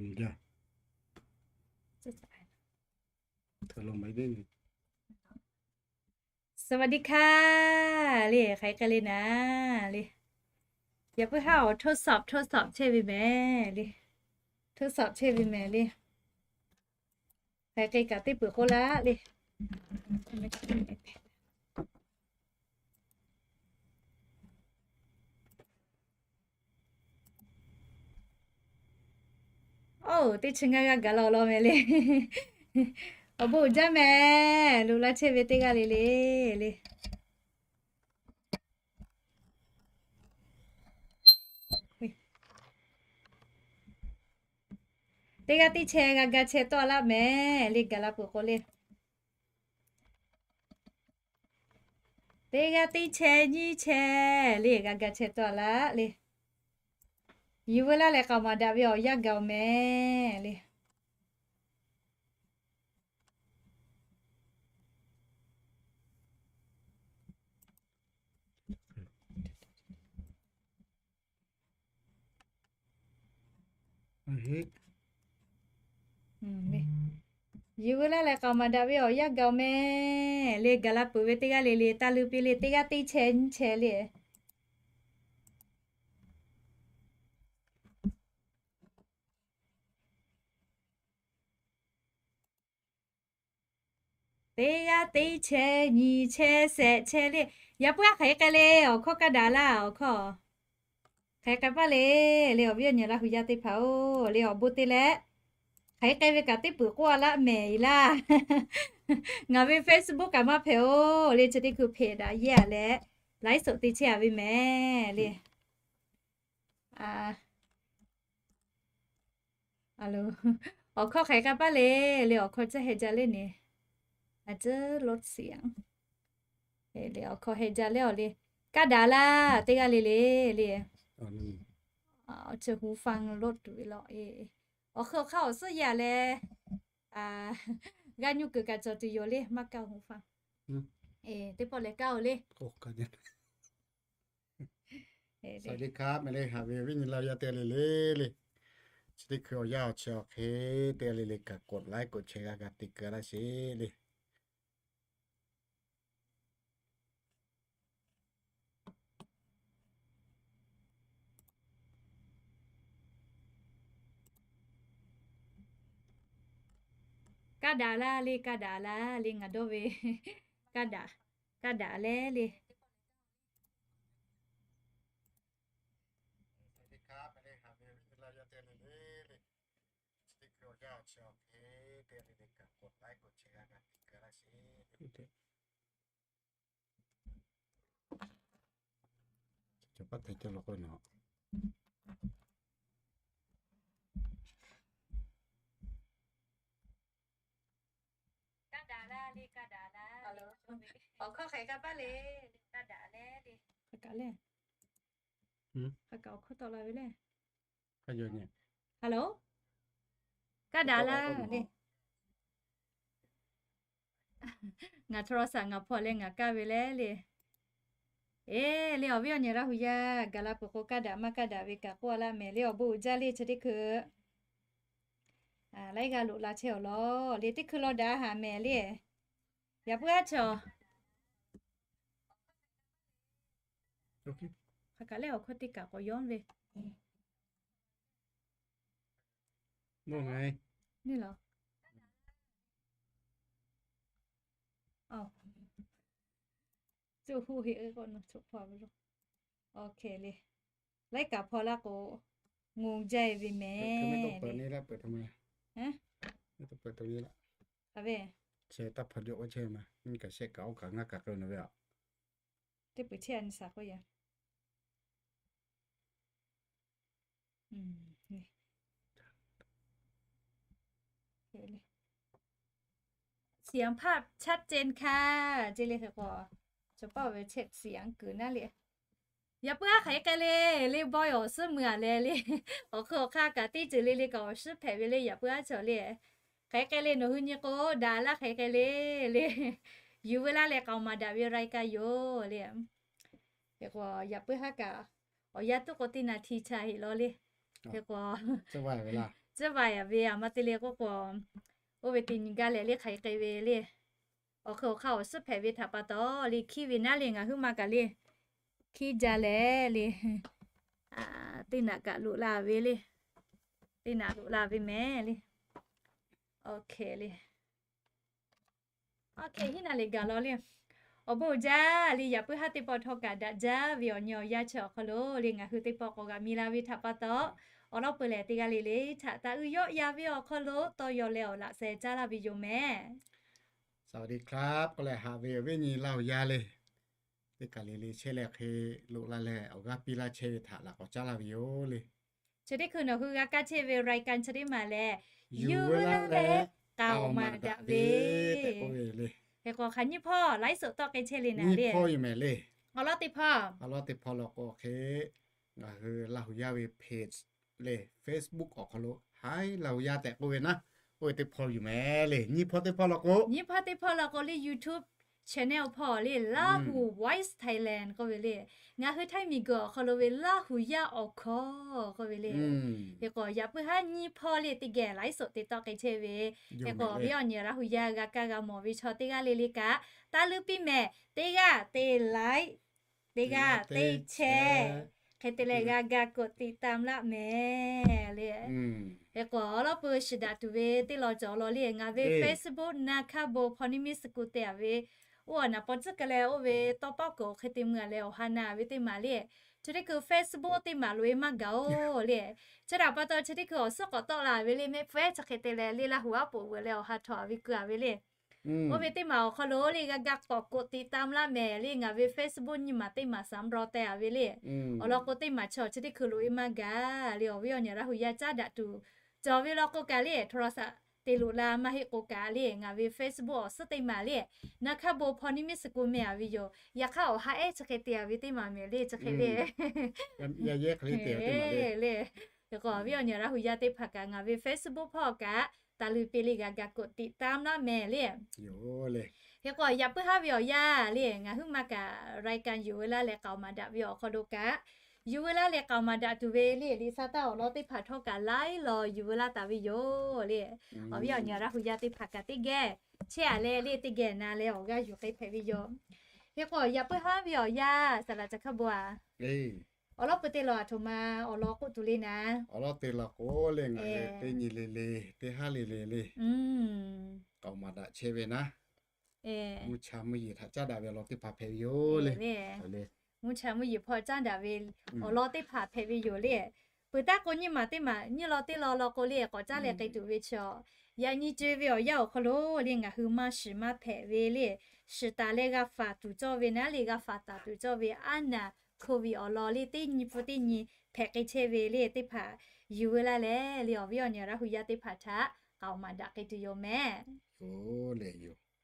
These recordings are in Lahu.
สวัสดีค่ะ le, hk'aˬ hk'e le naˍ le. Yaꞈ puiˉ haˉ awˬ ทดสอบ ทดสอบ chehˇ ve mehˍ le. ทดสอบ chehˇ ve mehˍ le. Hk'aˬ hk'e kaꞈ teˇ peuˬ k'oˆ laˇ le. Oˇ, teˇ chi ngaˇ g'aˇ gaˬ la law mehˍ le. Awˬ bon uiˍ jaˇ mehˍ. Loꞈ la chehˇ ve teˇ g'aˇ le le le. Teˇ g'aˇ teˇ chehˇ g'a ga chehˇ tawˆ laˇ mehˍ le, gaˬ la peuˬ k'o le. Teˇ g'aˇ teˇ chehˇ nyiˇ chehˇ le, g'a ga chehˇ tawˆ laˇ le. Yuˬ veu laˇ leh k'aoˍ maˍ daꞈ ve awˬ yanˇ gaˬ-oˬ mehˍ le. Yuˬ veu laˇ leh k'aoˍ maˍ daꞈ ve awˬ yanˇ gaˬ-oˬ mehˍ le, gaˬ la peuˬ ve teˇ g'aˇ le le, taˇ leuˉ piˇ le, teˇ g'aˇ teˇ chehˇ nyiˇ chehˇ le. Teˇ g'aˇ teˇ chehˇ nyiˇ chehˇ shehˍ chehˇ le. Yaꞈ puiˉ aˉ hk'aˬ hk'e k'ai le, awˬ hkawˇ kaˇ daꞈ laˇ, awˬ hkawˇ hk'aˬ hk'e k'ai paˇ le. Le awˬ viˉ awˬ nyi Laˇ hu yaˇ teˇ hpaˍ-oˬ, le awˬ bon te leh hk'aˬ hk'e k'ai ve kaꞈ teˇ peuˬ k'oˆ a laˇ mehˍ laˇ. Ngaˬ ve Facebook kaꞈ maˇ hpehꞈ-oˬ le, chi teˇ hkui hpehꞈ daꞈ yeˇ a leh, ไลฟ์สด te chehˇ a ve mehˍ le. Awˬ hkawˇ hk'aˬ hk'e k'ai paˇ le. Le awˬ hkawˇ tcuhˉ heh jaˇ le ne. A tcuhˉ ลดเสียง le awˬ hkawˇ heh jaˇ le awˬ le. Kaˇ daꞈ laˇ teˇ g'aˇ le le le. Awˬ chi หูฟัง ลด tuˬ ve law. Awˬ hk'e awˬ hk'aˇ awˬ suhˉ yaꞈ leh, g'a nyu kuiˬ kaꞈ cawˬ tuˬ yoˬ le, maˇ kaˇ หูฟัง. Teˇ pawˆ lehˬ kaˇ-oˬ le. สวัสดีครับ mehˍ le, haꞈ ve viˉ nyi Laˇ hu yaˇ teˇ g'aˇ le le le. Chi teˇ hkui awˬ yanˇ awˬ chi awˬ hk'e teˇ g'aˇ le le kaꞈ กดไลค์ กดแชร์ g'a ga te keu laˇ sheˍ le. Kaˇ daꞈ laˇ le, kaˇ daꞈ laˇ le, ngaˬ dawˇ ve. Kaˇ daꞈ, kaˇ daꞈ leh le. Kaˇ daꞈ laˇ le, kaˇ daꞈ laˇ. Awˬ hkawˇ hk'aˬ hk'e k'ai paˇ le, kaˇ daꞈ leh le. Hk'aˬ kaꞈ le. Hk'aˬ kaꞈ awˬ hkawˇ tawˆ la ve le. Hello. Kaˇ daꞈ laˇ le. Ngaˬ โทรศัพท์ ngaˬ hpawˇ leh ngaˬ kaˇ ve le le. Eˬ, le awˬ viˉ awˬ nyi Laˇ hu yaˇ gaˬ la peuˬ k'o, kaˇ daꞈ maˇ kaˇ daꞈ ve kaꞈ k'oˆ a laˇ mehˍ le. Awˬ bon uiˍ jaˇ le, chi teˇ hkui laiˉ g'aˇ loꞈ la chehˇ awˬ lawn le, teˇ hkui law daꞈ haˍ mehˍ le. Yaꞈ puiˉ aˉ chaw. Hk'aˬ kaꞈ lehˬ awˬ hkawˇ teˇ kaꞈ k'awꞈ yawˇ ve. Neˇ laˬ. Cuˇ hu heˆ k'o nawˬ choˬ hpaw ve lo. Oˇ hk'e le. Laiˉ kaꞈ hpaw laˇ k'o, ngong jaˇ e ve mehˍ. Hk'aˬ ve, taˇ hpaw jawꞈ chehˇ ma. Nyi kaꞈ shehˆ kaꞈ oˇ kaꞈ ngaˇ kaꞈ k'ai nawˬ ve a. Teˇ peuˬ chehˇ a nyi shaˍ k'oˆ yaˇ. เสียงภาพชัดเจนค่ะ ce le hk'e k'o, chaw paˇ ve chehˇ เสียง kuiˬ naˉ le. Yaꞈ puiˉ aˉ hk'aˬ hk'e k'ai le, le bawehˇ awˬ suhˉ mui a leh le. Awˬ hk'e awˬ hk'aˇ kaꞈ teˇ ceuˬ le le kaꞈ awˬ suhˉ hpehꞈ ve le, yaꞈ puiˉ aˉ chaw le. Hk'aˬ hk'e k'ai le, nawˬ hui nyi k'o daꞈ laˇ hk'aˬ hk'e k'ai le le. Yuˬ veu laˇ leh k'aoˍ maˍ daꞈ ve รายการ yoˬ le. Hk'e k'o yaꞈ puiˉ haˉ kaꞈ awˬ yanˇ tuˉ k'o teˇ naˍ hti cha heˆ law le. Hk'e k'o, tcuhˉ va yaꞈ ve aˬ ma te le k'oˆ k'o, oˇ ve teˇ nyi gaˇ leh le hk'aˬ hk'e ve le, awˬ hk'e awˬ hk'aˇ awˬ suhˉ hpehꞈ ve htaꞈ pa taw le, hkiˇ ve naˉ le ngaˬ hui ma kaꞈ le, hkiˇ jaˇ leh le, teˇ naꞈ kaꞈ loꞈ la ve le, teˇ naꞈ loꞈ la ve mehˍ le. Awˬ hk'e hiˉ naˍ le gaˬ law le. Awˬ bon uiˍ jaˇ le, yaꞈ puiˉ haˉ teˇ pawˆ htawˇ kaꞈ daꞈ jaˇ ve awˬ nyi awˬ yanˇ chi awˬ hk'aw lo le, ngaˬ hui teˇ pawˆ k'awꞈ g'a mi la ve htaꞈ pa taw, awˬ lawˉ peuˬ lehˬ teˇ g'aˇ le le htaꞈ taˇ uiˍ yawˆ yan ve awˬ hk'aw lo tawˇ yaw leh awˬ laꞈ sheh caˉ laˇ ve yoˬ mehˍ. สวัสดีครับ k'oˆ leh haꞈ ve awˬ viˉ nyi Laˇ huˍ yaˇ le, teˇ kaˬ le le chehˇ leh hk'e loꞈ la leh awˬ g'aˇ piˇ laˇ chehˇ ve htaꞈ laꞈ k'awꞈ caˉ laˇ ve yoˬ le. Chi teˇ hkui nawˬ hui g'a kaˇ chehˇ ve รายการ chi teˇ maˬ lehˬ, yuˬ veu laˇ leh k'aoˍ maˍ daꞈ ve tehꞈ k'oˆ ve le. Hk'e k'o hk'aˬ nyiˇ hpawˇ ไลฟ์สด tawˆ k'ai chehˇ le naˍ le. Awˬ lawˉ teˇ hpawˇ, awˬ lawˉ teˇ hpawˇ law k'o hk'e, ngaˬ hui Laˇ huˍ yaˇ ve page le, Facebook awˬ hk'aw lo Hi Laˇ huˍ yaˇ tehꞈ k'oˆ ve naˉ, oˇ ve teˇ hpawˇ yoˬ mehˍ le. Nyiˇ hpawˇ teˇ hpawˇ law k'o, nyiˇ hpawˇ teˇ hpawˇ law k'o le, YouTube channel hpawˇ le, Laˇ huˍ Voice Thailand k'oˆ ve le. Ngaˬ hui htaiˇ miˬguiˬ awˬ hk'aw lo ve Laˇ huˍ yaˇ awˬ hkawˇ k'oˆ ve le. Hk'e k'o yaꞈ puiˉ haˉ nyiˇ hpawˇ le teˇ geh ไลฟ์สด te tawˆ k'ai chehˇ ve. Hk'e k'o awˬ viˉ awˬ nyi Laˇ huˍ yaˇ g'a kaˇ g'a mawˬ ve chaw teˇ g'aˇ le le kaꞈ, taˇ leuˉ piˇ mehˍ. Teˇ g'aˇ te like, teˇ g'aˇ te share, hk'e te leh g'a ga กดติดตาม laˇ mehˍ le. Hk'e k'o awˬ lawˉ peuˬ shiˍ daꞈ tuˬ ve teˇ law cawˬ law le, ngaˬ ve Facebook Naˍ hkaˇ bon hpaw niˇ miˇ suh kuˬ te a ve, oˇ awˬ naˍ paw tcuhˉ ka leh oˇ ve tawˇ pawˆ k'oˍ hk'e te mui a leh awˬ ha na ve teˇ maˬ le. Chi teˇ hkui Facebook teˇ maˬ loꞈ e maˇ gaˬ oˬ le. Chi htaꞈ pa taw chi teˇ hkui awˬ suhˉ k'awꞈ tawˆ la ve le, mehˆ hpfuhˇ ehˉ chi hk'e te leh le Laˇ huˍ aˉ poꞈ veuꞈ leh awˬ ha htaw a ve keu a ve le. Oˇ ve teˇ maˬ awˬ hk'aw lo le g'a ga k'awꞈ กดติดตาม laˇ mehˍ le, ngaˬ ve Facebook nyiˇ maˬ teˇ maˬ สามร้อย te a ve le. Awˬ lawn k'o teˇ maˬ chi awˬ chi teˇ hkui loꞈ e maˇ gaˬ le, awˬ viˉ awˬ nyi Laˇ huˍ yaˇ caˉ daꞈ tuˬ cawˬ ve law k'o kaꞈ le, โทรศัพท์ te loꞈ la maˇ heˆ k'o kaꞈ le, ngaˬ ve Facebook awˬ suhˉ teˇ maˬ le, Naˍ hkaˇ bon hpaw niˇ miˇ suh kuˬ meh a ve yoˬ. Yaꞈ hk'aˇ awˬ ha ehˉ chi hk'e te a ve teˇ maˬ mehˍ le, chi hk'e le. Hk'e k'o awˬ viˉ awˬ nyi Laˇ huˍ yaˇ teˇ hpaˍ kaꞈ ngaˬ ve Facebook hpawˇ kaꞈ taˍ leuˬ piˇ le g'a ga กดติดตาม laˇ mehˍ le. Hk'e k'o yaꞈ puiˉ haˉ ve awˬ yanˇ le, ngaˬ huiˉ ma kaꞈ รายการ yuˬ veu laˇ leh k'aoˍ maˍ daꞈ ve awˬ hk'aw lo kaꞈ, yuˬ veu laˇ leh k'aoˍ maˍ daꞈ tuˬ ve le, liꞈ sa taˇ awˬ lawn teˇ hpaˍ htawˇ kaꞈ laiˉ law yuˬ veu laˇ taˍ ve yoˬ le. Awˬ viˉ awˬ nyi Laˇ huˍ yaˇ teˇ hpaˍ kaꞈ teˇ geh chehˇ a leh le, teˇ geh na leh awˬ g'aˇ yuˬ k'ai hpehꞈ ve yoˬ. Hk'e k'o yaꞈ puiˉ haˉ ve awˬ yanˇ saˍ laꞈ ca hkaˇ bon a awˬ lawˉ peuˬ teˇ law aˬ htoꞈ ma awˬ lawn k'oˆ tuˬ le naˍ. Awˬ lawˉ teˇ law k'o le, ngaˬ hui teˇ nyi le le, teˇ haˉ le le le, k'aoˍ maˍ daꞈ chehˇ ve naˉ, mvuhˇ cha mvuhˇ yeˬ htaꞈ caˉ daꞈ ve awˬ lawn teˇ hpaˍ hpehꞈ ve yoˬ le. Mvuhˇ cha mvuhˇ yeˬ hpawˇ caˉ daꞈ ve awˬ lawn teˇ hpaˍ hpehꞈ ve yoˬ le. Peuˬ taˉ k'o nyiˇ maˬ teˇ maˬ nyiˇ law teˇ law law k'o le k'awꞈ caˉ leh k'ai tuˬ ve chi a, yaꞈ nyi co e ve awˬ yanˇ awˬ hk'aw lo le ngaˬ hui maˇ shiˍ maˇ hpehꞈ ve le, shiˍ taˍ leh g'a faˍ tuˬ cawˇ ve naˉ le, g'a faˍ taˍ tuˬ cawˇ ve aˉ naˬ hk'oˆ ve awˬ lawn le teˇ nyi pfuhˇ teˇ nyi hpehꞈ k'ai chehˇ ve le teˇ hpaˍ yuˬ veu laˇ leh le, awˬ viˉ awˬ nyi Laˇ huˍ yaˇ teˇ hpaˍ htaꞈ k'aoˍ maˍ daꞈ k'ai tuˬ yoˬ mehˍ.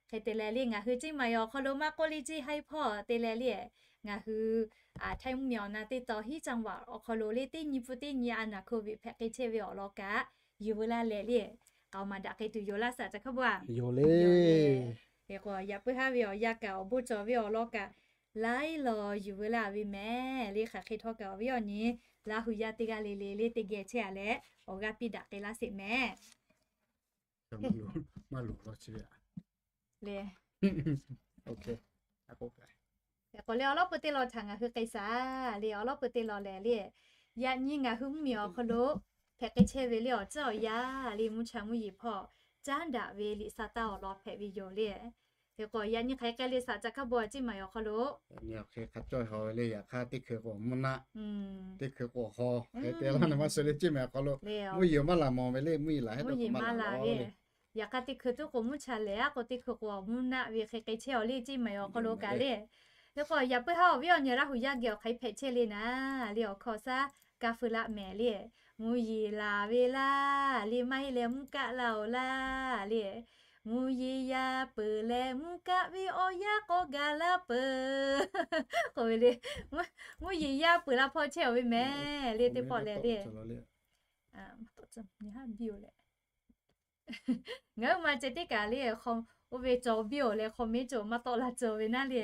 Hk'e te leh le ngaˬ hui Ceˇ maˍ awˬ hk'aw lo maˇ k'oˆ le, Ceˇ haiˉ hpawˇ te leh le, ngaˬ hui htaiˇ mvuhˇ miˬ awˬ na teˇ taw hiˉ caˇ vaꞈ awˬ hk'aw lo le teˇ nyi pfuhˇ teˇ nyi aˉ naˬ hk'oˆ ve hpehꞈ k'ai chehˇ ve awˬ lawn kaꞈ yuˬ veu laˇ leh le, k'aoˍ maˍ daꞈ k'ai tuˬ yoˬ laˇ saˍ ca hkaˇ bon a. Yoˬ le. Hk'e k'o yaꞈ puiˉ haˉ ve awˬ yanˇ kaꞈ awˬ bon cawˬ ve awˬ lawn kaꞈ laiˉ law yuˬ veu laˇ ve mehˍ le. Hk'aˬ hk'e htawˇ kaꞈ awˬ viˉ awˬ nyi Laˇ huˍ yaˇ teˇ g'aˇ le le le teˇ geh chehˇ a leh awˬ g'aˇ piˇ daꞈ k'ai laˇ sheˍ mehˍ. Maˇ loˍ law chi ve le. Hk'e k'o le awˬ lawˉ peuˬ teˇ law htaꞈ ngaˬ hui k'ai shaˍ le, awˬ lawˉ peuˬ teˇ law lehˬ le, yaꞈ nyi ngaˬ hui mvuhˇ miˬ awˬ hk'aw lo hpehꞈ k'ai chehˇ ve le awˬ ceuˬ awˬ yanˇ le mvuhˇ cha mvuhˇ yeˬ hpawˇ caˉ daꞈ ve liꞈ sa taˇ awˬ lawn hpehꞈ ve yoˬ le. Hk'e k'o yaꞈ nyi hk'aˬ hk'e k'ai le saˍ ca hkaˇ bon a Ceˇ maˍ awˬ hk'aw lo, yaꞈ nyi hk'aˬ hk'e hk'a cawˇ haw ve le, yaꞈ hk'aˇ teˇ hkui k'o mvuhˇ naˆ, teˇ hkui k'o haw hk'e te laˇ na maˇ suh le Ceˇ maˍ awˬ hk'aw lo, mvuhˇ yeˬ maˇ laˬ mawˬ ve le, mvuhˇ yeˬ laˬ hehˉ dawˇ hk'aw maˇ laˬ ve. Yaꞈ hk'aˇ teˇ hkui tuˉ k'o mvuhˇ cha lehˬ a k'o teˇ hkui k'o mvuhˇ naˆ ve hk'e k'ai chehˇ awˬ le Ceˇ maˍ awˬ hk'aw lo kaꞈ le. Hk'e k'o yaꞈ puiˉ haˉ awˬ viˉ awˬ nyi Laˇ huˍ yaˇ geh awˬ hk'aˬ hk'e hpehꞈ chehˇ le naˍ le, awˬ hkawˇ shaˉ kaˇ feu laˆ mehˍ le. Mvuhˇ yeˬ laˬ ve laˇ le, maˇ heˆ leh mvuhˇ kaˆ laˇ oˬ laˇ le. Mvuhˇ yeˬ yaˇ peuˬ leh mvuhˇ kaˆ ve awˬ yanˇ k'awꞈ gaˬ laˇ peuˬ k'oˆ ve le. Mvuhˇ yeˬ yaˇ peuˬ la hpawˇ chehˇ awˬ ve mehˍ le teˇ pawˆ lehˬ le. Ngaˬ hui ma ceh teˇ kaˬ le, oˇ ve cawˬ biˇ awˬ leh hk'aw mehˉ cawˬ maˇ tawˆ la cawˬ ve naˉ le.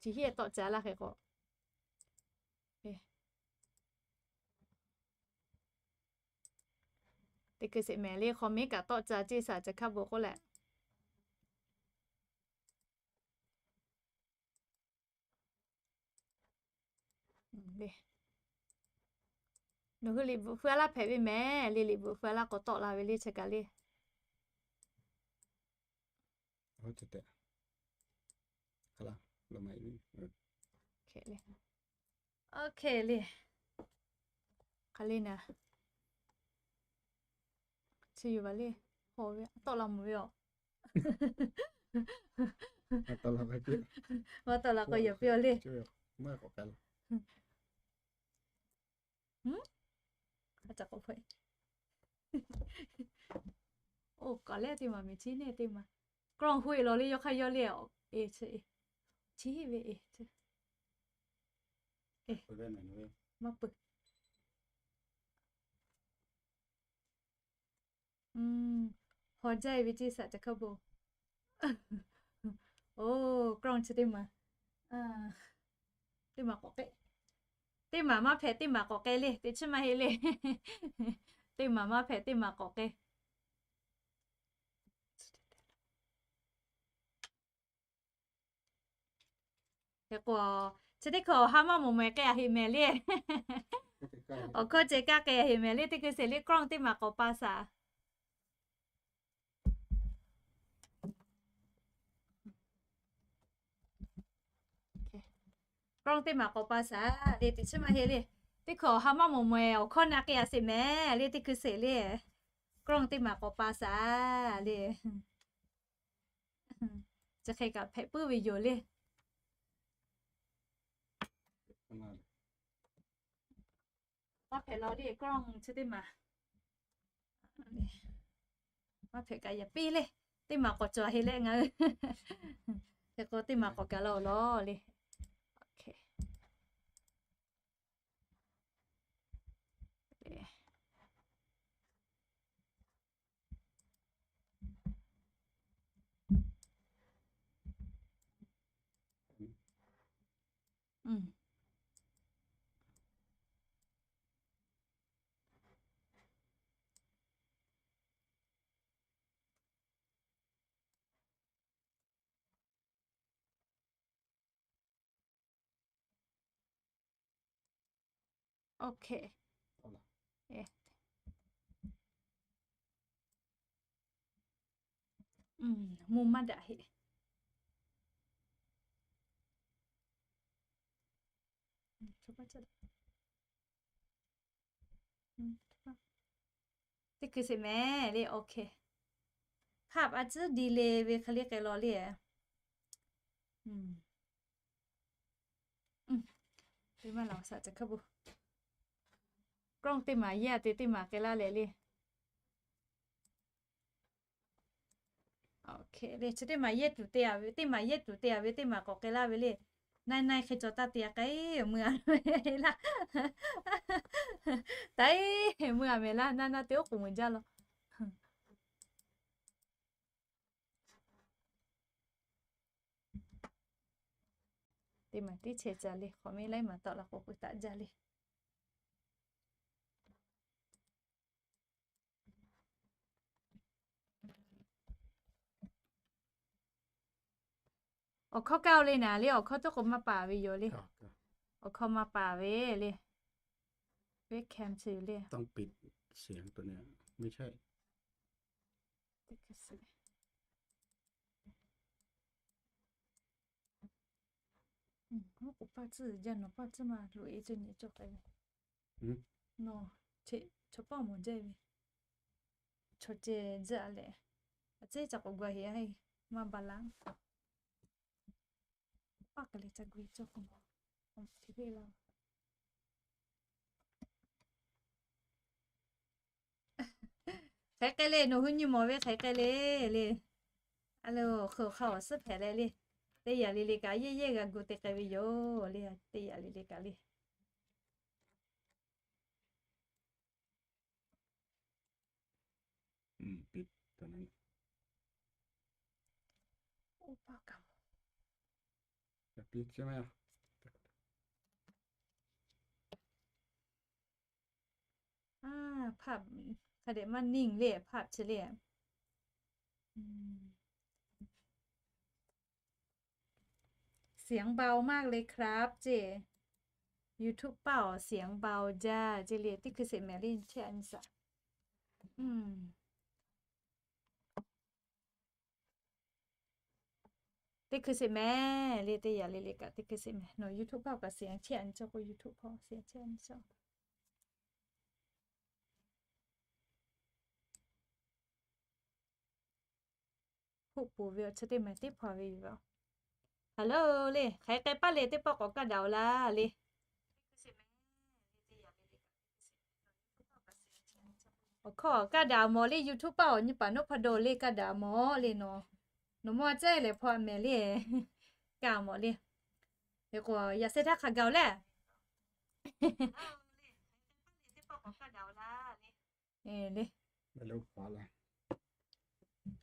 Chi hiˆ tawˆ ca laˇ hk'e k'o, Teˇ hkui sheˍ mehˍ le, hk'aw miˉ kaꞈ tawˆ ca ceˇ shaˍ ca hkaˇ bon k'oˆ leh. Nawˬ hui liꞈ bvuhꞈ feu a laˇ hpehꞈ ve mehˍ le, liꞈ bvuhꞈ feu a laˇ k'awꞈ tawˆ la ve le, chi kaꞈ le. Oˇ hk'e le. Hk'aˬ le naˍ. Chi yoˬ baˬ le. Hawˬ ve tawˆ la mvuhˬ ve aˬ. Maˇ tawˆ la k'o yehˬ piˇ aˬ le. Oˇ kaˬ lehˬ teˇ maˬ miˬ chi neˇ teˇ maˬ. Kawˇ hui e lawˬ le yawˇ hk'aˇ yawˇ le. Eˬ, chi ve eˬ. Maˇ peuˬ. Hawˬ jaˇ ve ceˇ shaˍ ca hkaˇ bon. Oˇ, กล้อง chi teˇ maˬ. Teˇ maˬ k'awꞈ k'ehˆ. Teˇ maˬ maˇ hpehꞈ teˇ maˬ k'awꞈ k'ehˆ le, teꞈ chiˉ maˇ heˆ le. Teˇ maˬ maˇ hpehꞈ teˇ maˬ k'awꞈ k'ehˆ. Hk'e k'o, chi teˇ hkui awˬ ha maˇ mawˬ maweh k'ai a heꞈ mehˍ le. Awˬ hkawˇ ceh kaˇ k'ai a heꞈ mehˍ le, teˇ hkui sheˍ le กล้อง teˇ maˬ k'awꞈ pa shaˍ. กล้อง teˇ maˬ k'awꞈ pa shaˍ le, teꞈ chiˉ maˇ heˆ le. Teˇ hkui awˬ ha maˇ mawˬ maweh awˬ hkawˇ na k'ai a sheˍ mehˍ le, teˇ hkui sheˍ le. กล้อง teˇ maˬ k'awꞈ pa shaˍ le. Chi hk'e kaꞈ hpehꞈ puiˉ ve yoˬ le. Maˇ hpehꞈ la le กล้อง chi teˇ maˬ. Maˇ hpehꞈ kaꞈ yaꞈ piˇ le. Teˇ maˬ k'awꞈ cawˬ heˆ leh ngaˬ hui. Hk'e k'o teˇ maˬ k'awꞈ gaˬ la awˬ lawn le. Oˇ hk'e. Mvuhˇ maˇ daꞈ heˆ. Teˇ hkui sheˍ mehˍ le, oˇ hk'e. Hk'aˆ a tcuhˉ di le ve hk'e le k'ai law le. Teˇ maˬ laˬ shaˍ ca hkaˇ bon. กล้อง teˇ maˬ yehˇ a te teˇ maˬ k'ai laˇ leh le. Oˇ hk'e le, chi teˇ maˬ yehˇ tuˬ te a ve, teˇ maˬ yehˇ tuˬ te a ve, teˇ maˬ k'awꞈ k'ai laˇ ve le. Naiˉ naiˉ hk'e cawˬ taˇ te a k'ai, mui a mehˍ laˇ. Taiˉ mui a mehˍ laˇ, naiˉ naiˉ te oˉ k'oˍ mui jaˇ law. Teˇ maˬ tiˉ chehˇ ca le, hk'awꞈ miˉ laiˉ maˬ tawˆ la k'o k'oˆ taˍ jaˇ le. Awˬ hkawˇ kaˇ o le naˍ le, awˬ hkawˇ tuˉ k'o maˇ paˍ ve yoˬ le. Awˬ hkawˇ maˇ paˍ ve le. Webcam chi yoˬ le. K'o paˇ tcuhˇ jaˇ, nawˬ paˇ tcuhˇ maˇ loꞈ e ceh nyi cawˬ k'ai ve. Nawˬ cheꞈ chaw paˇ mawˬ jaˇ ve. Chaw ceh jaˇ leh, a ciˉ ca k'awꞈ gu a heꞈ a, maˇ ba laˇ. Paˇ k'ai leh ca gu e cawˬ k'o, a ma te ve la. Hk'e k'ai le, nawˬ hui nyi mawˬ ve hk'e k'ai le le. A le, hk'e hk'a awˬ suhˉ hpehꞈ leh le. Teˇ yaꞈ le le kaꞈ yehˇ yehˇ g'a gu te k'ai ve yoˬ le. Teˇ yaꞈ le le kaꞈ le. ภาพ hk'a dehꞈ maˇ นิ่ง le, ภาพ chi le. เสียงเบามากเลยครับ ceˇ. YouTube paˇ awˬ เสียงเบา jaˇ ceˇ le. Teˇ hkui sheˍ mehˍ le, cheˇ a nyi saꞈ. Teˇ hkui sheˍ mehˍ le, teˇ yaꞈ le le kaꞈ teˇ hkui sheˍ mehˍ. Nawˬ YouTube paˇ awˬ kaꞈ เสียง cheˇ a nyi cawˇ k'o, YouTube hpawˇ เสียง cheˇ a nyi cawˇ. Hoˆ poˬ ve awˬ chi teˇ mehˍ teˇ hpaˍ ve yoˬ. Hello le, hk'aˬ hk'e paˇ le, teˇ pawˆ k'awꞈ kaˇ daꞈ-oˬ laˇ le. Awˬ hkawˇ kaˇ daꞈ mawˬ le, YouTube paˇ awˬ nyi paˍ noˉ hpaˇ dawˇ le kaˇ daꞈ mawˬ le nawˬ. Nawˬ mawˇ a cehˇ lehˬ hpaw a mehˍ le. Kaˇ mawˬ le. Hk'e k'o yaꞈ sheh htaˇ hk'a gaˬ-oˬ leh.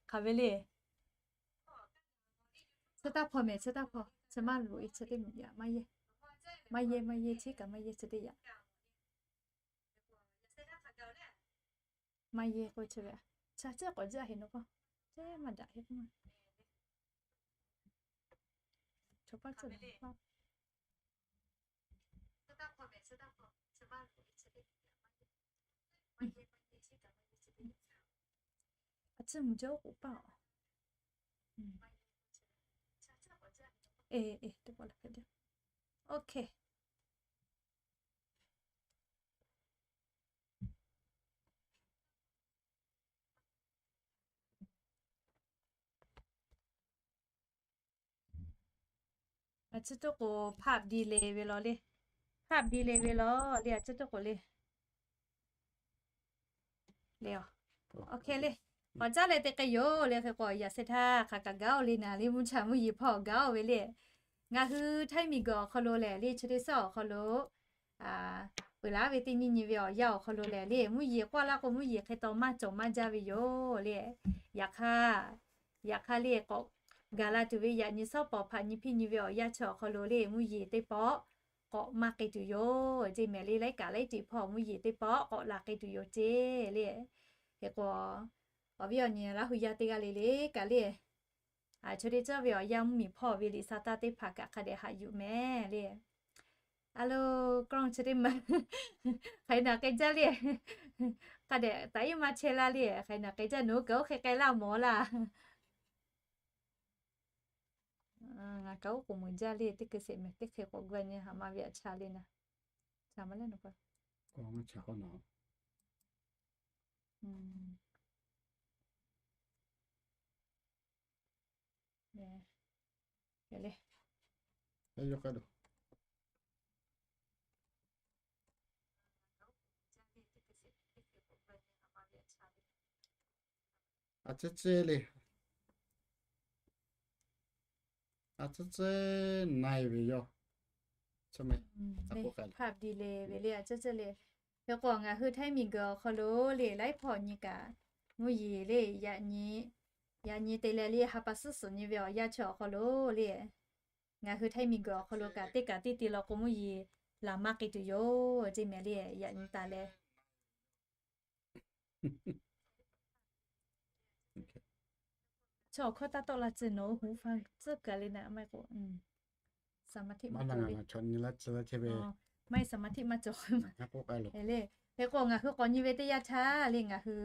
Hk'aˬ ve le. Chi taˇ hpaw mehˍ, chi taˇ hpaw, chi maˇ loꞈ e, chi teˇ mehˍ yaꞈ maˇ yehˇ. Maˇ yehˇ, maˇ yehˇ, chi kaꞈ maˇ yehˇ, chi teˇ yaꞈ. Maˇ yehˇ k'o chi ve, chi cehˇ k'awꞈ jaˇ heˍ nawˬ k'o, cehˇ maˇ daꞈ heˍ k'o ma. Chaw paˇ cehˇ laˬ. A ciˉ mvuhˇ jaˇ oˉ k'oˍ paˇ-oˬ. E, e, teˇ pawˆ la hpehꞈ jaˇ. Okay. A ciˉ tuˉ k'o ภาพดีเลย ve law le. ภาพดีเลย ve law le, a ciˉ tuˉ k'o le. Le, okay le. K'awꞈ caˉ leh te k'ai yoˬ le. Hk'e k'o yaꞈ sheh htaˇ hk'aˬ kaꞈ gaˇ-oˬ le naˍ le, mvuhˇ cha mvuhˇ yeˬ hpawˇ gaˇ-oˬ ve le. Ngaˬ hui htaiˇ miˬguiˬ awˬ hk'aw lo lehˬ le, chi teˇ suhˉ awˬ hk'aw lo peuˬ laˇ ve teˇ nyi nyi ve awˬ yanˇ awˬ hk'aw lo lehˬ le, mvuhˇ yeˬ k'oˆ laˇ k'o mvuhˇ yeˬ hk'e taw maˇ cawˬ maˇ jaˇ ve yoˬ le. Yaꞈ hk'aˇ, yaꞈ hk'aˇ le k'awꞈ gaˬ la tuˬ ve yaꞈ nyi shawˉ pawˍ hpaꞈ nyi hpiˇ nyi ve awˬ yanˇ chi awˬ hk'aw lo le, mvuhˇ yeˬ teˇ pawˆ k'awꞈ maˇ k'ai tuˬ yoˬ. Ceˇ mehˍ le, laiˉ kaꞈ laiˉ tiꞈ hpawˇ mvuhˇ yeˬ teˇ pawˆ k'awꞈ la k'ai tuˬ yoˬ ceˇ le. Hk'e k'o, awˬ viˉ awˬ nyi Laˇ hu yaˇ teˇ g'aˇ le le kaꞈ le, a, chaw teˇ cawˇ ve awˬ yanˇ mvuhˇ miˬ hpawˇ ve liꞈ sa taˇ teˇ hpaˍ kaꞈ hk'a dehꞈ haꞈ yuˬ mehˍ le. A lo, กล้อง chi teˇ ma hk'aˬ hk'e naˬ k'ai jaˇ le. Hk'a dehꞈ taꞈ iˉ maˇ chehˇ laˇ le. Hk'aˬ hk'e naˬ k'ai jaˇ, nawˬ hui kaꞈ oˇ hk'e k'ai laˇ mawˬ laˇ. Ngaˬ kaꞈ oˉ k'oˍ meuˍ jaˇ le, teˇ hkui sheˍ mehˍ, teˇ hkui k'awꞈ gu a nyi haꞈ ma ve aꞈ cha le naˍ. Cha maˇ leh nawˬ pa. A ciˉ ciˉ le. A ciˉ ciˉ na e ve yoˬ. ภาพดีเลย ve le, a ciˉ ciˉ le. Hk'e k'o ngaˬ hui htaiˇ miˬguiˬ awˬ hk'aw lo le, laiˉ hpawˇ nyi kaꞈ mvuhˇ yeˬ le, yaꞈ nyi, yaꞈ nyi te leh le ha pa suhˉ suhˍ nyi ve awˬ yanˇ chi awˬ hk'aw lo le, ngaˬ hui htaiˇ miˬguiˬ awˬ hk'aw lo kaꞈ teˇ kaꞈ teˇ te law k'o mvuhˇ yeˬ laˬ maˇ k'ai tuˬ yoˬ. Ceˇ mehˍ le, yaꞈ nyi taˍ leh Chaw awˬ hkawˇ taˇ tawˆ la tcuh nawˬ hui hu fa tcuhˉ kaˬ le naˍ maˇ k'o, สมาธิ maˇ cawˬ le. Maˇ heˆ, สมาธิ maˇ cawˬ. Hk'e k'o ngaˬ hui k'awꞈ nyi ve teˇ yanˇ htaˇ le, ngaˬ hui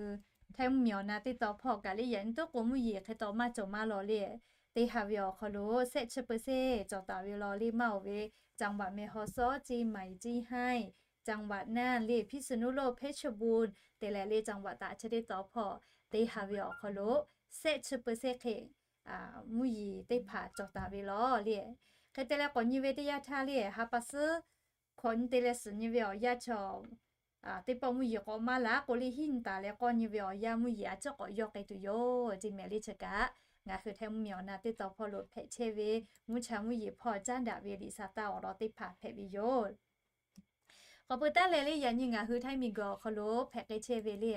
htaiˇ mvuhˇ miˬ awˬ na teˇ taw hpawˇ kaꞈ le, yaꞈ nyi tuˉ k'o mvuhˇ yeˬ hk'e taw maˇ cawˬ maˇ law le, teˇ ha ve awˬ hk'aw lo shehˆ chi เปอร์เซ็นต์ cawˬ taˍ ve law le maˇ oˬ ve, จังหวัดแม่ฮ่องสอน เชียงใหม่ เชียงราย จังหวัดน่าน le, พิษณุโลก เพชรบูรณ์ te leh le จังหวัด taꞈ chi teˇ taw hpawˇ teˇ ha ve awˬ hk'aw lo shehˆ chi เปอร์เซ็นต์ hk'e mvuhˇ yeˬ teˇ hpaˍ cawˬ taˍ ve law le. Hk'e te leh k'awꞈ nyi ve teˇ yanˇ htaˇ le, ha pa suhˉ hkawꞈ nyi te leh suhˍ nyi ve awˬ yanˇ chaw teˇ pawˆ mvuhˇ yeˬ k'awꞈ maˇ laˬ k'o le, hiˉ nyi taˍ leh k'awˇ nyi ve awˬ yanˇ mvuhˇ yeˬ a ciˉ k'awꞈ yawˇ k'ai tuˬ yoˬ. Ceˇ mehˍ le chi kaꞈ ngaˬ hui htaiˇ mvuhˇ miˬ awˬ na teˇ taw hpawˇ lo hpehꞈ chehˇ ve mvuhˇ cha mvuhˇ yeˬ hpawˇ caˉ daꞈ ve liꞈ sa taˇ awˬ lawn teˇ hpaˍ hpehꞈ ve yoˬ. K'awꞈ pui taˉ leh le, yaꞈ nyi ngaˬ hui htaiˇ miˬguiˬ awˬ hk'aw lo hpehꞈ k'ai chehˇ ve le,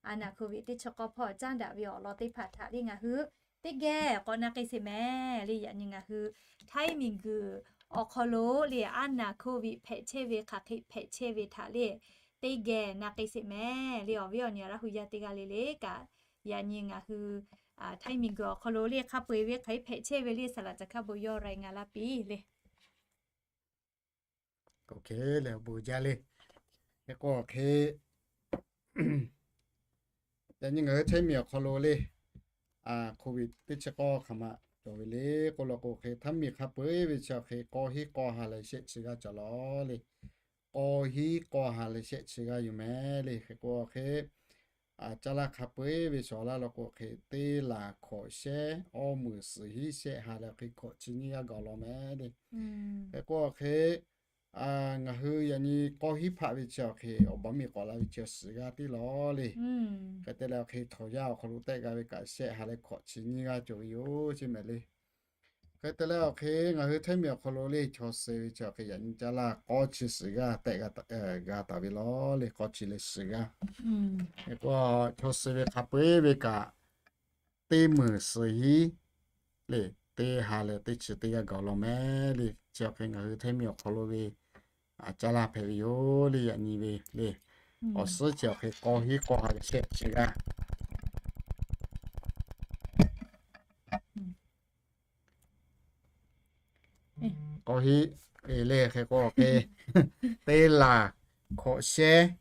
a naˍ โควิด teˇ chi k'awˇ hpawˇ caˉ daꞈ ve awˬ lawn teˇ hpaˍ htaꞈ le ngaˬ hui teˇ geh k'awꞈ na k'ai sheˍ mehˍ le. Yaꞈ nyi ngaˬ hui htaiˇ miˬguiˬ awˬ hk'aw lo le, a naˍ โควิด hpehꞈ chehˇ ve hk'aˬ hk'e hpehꞈ chehˇ ve htaꞈ le teˇ geh na k'ai sheˍ mehˍ le. Awˬ viˉ awˬ nyi Laˇ hu yaˇ teˇ g'aˇ le le kaꞈ, yaꞈ nyi ngaˬ hui htaiˇ miˬguiˬ awˬ hk'aw lo le hk'a peu-eˬ ve hk'aˬ hk'e hpehꞈ chehˇ ve le saˍ laꞈ ca hk'a bon yawˇ raiˍ ngaˬ la piˇ le. Oˇ hk'e le, bon jaˇ le. Hk'e k'o hk'e, yaꞈ nyi ngaˬ hui htaiˇ miˬ awˬ hk'aw lo le, COVID teˇ chi k'awˇ hk'aˬ ma cawˬ ve le k'oˆ law k'o hk'e, htaiˇ miˬ hk'a peu-eˬ ve chi awˬ hk'e k'aw hiˉ k'aw ha leh shehˆ chi g'aˇ cawˬ lawˬ le. K'aw hiˉ k'aw ha leh shehˆ chi g'aˇ yoˬ mehˍ le. Hk'e k'o hk'e, caˇ laˇ hk'a peu-eˬ ve shawˍ laˇ law k'o hk'e, teˇ laˬ hkawꞈ shehˉ awˇ meunˍ suhˍ hiˉ shehˆ ha leh hk'e hkawꞈ chi nyiˇ g'aˇ gaˬ law mehˍ le. Hk'e k'o hk'e, ngaˬ hui yaꞈ nyi k'aw hiˉ hpaˆ ve chi awˬ hk'e awˬ baˬ miˬ k'awꞈ la ve chi suhˍ g'aˇ tiˉ lawˬ le. Hk'e te leh awˬ hk'e htawnˍ yaˇ awˬ hk'aw lo tehˆ g'a ve kaꞈ shehˆ ha leh hkawꞈ chi nyiˇ g'aˇ cawˬ ve yoˬ ceˇ mehˍ le. Hk'e te leh awˬ hk'e ngaˬ hui htaiˇ miˬ awˬ hk'aw lo le chaw suh ve chi awˬ hk'e yaꞈ nyi caˇ laˇ k'aw chi suhˍ g'aˇ tehˆ g'a taˍ ve lawˬ le. K'aw chi leh suhˍ g'aˇ, hk'e k'o chaw suh ve hk'a peu-eˬ ve kaꞈ teˇ meunˍ suhˍ hiˉ le, teˇ ha leh teˇ chi teˇ g'aˇ gaˬ law mehˍ le. Chi awˬ hk'e ngaˬ hui htaiˇ miˬ awˬ hk'aw lo ve caˇ laˇ hpehꞈ ve yoˬ le. Yaꞈ nyi ve le, awˬ suhˉ chi awˬ hk'e k'aw hiˉ k'aw ha leh shehˆ chi g'aˇ k'aw hiˉ le hk'e k'o hk'e, teˇ laˬ hkawꞈ shehˉ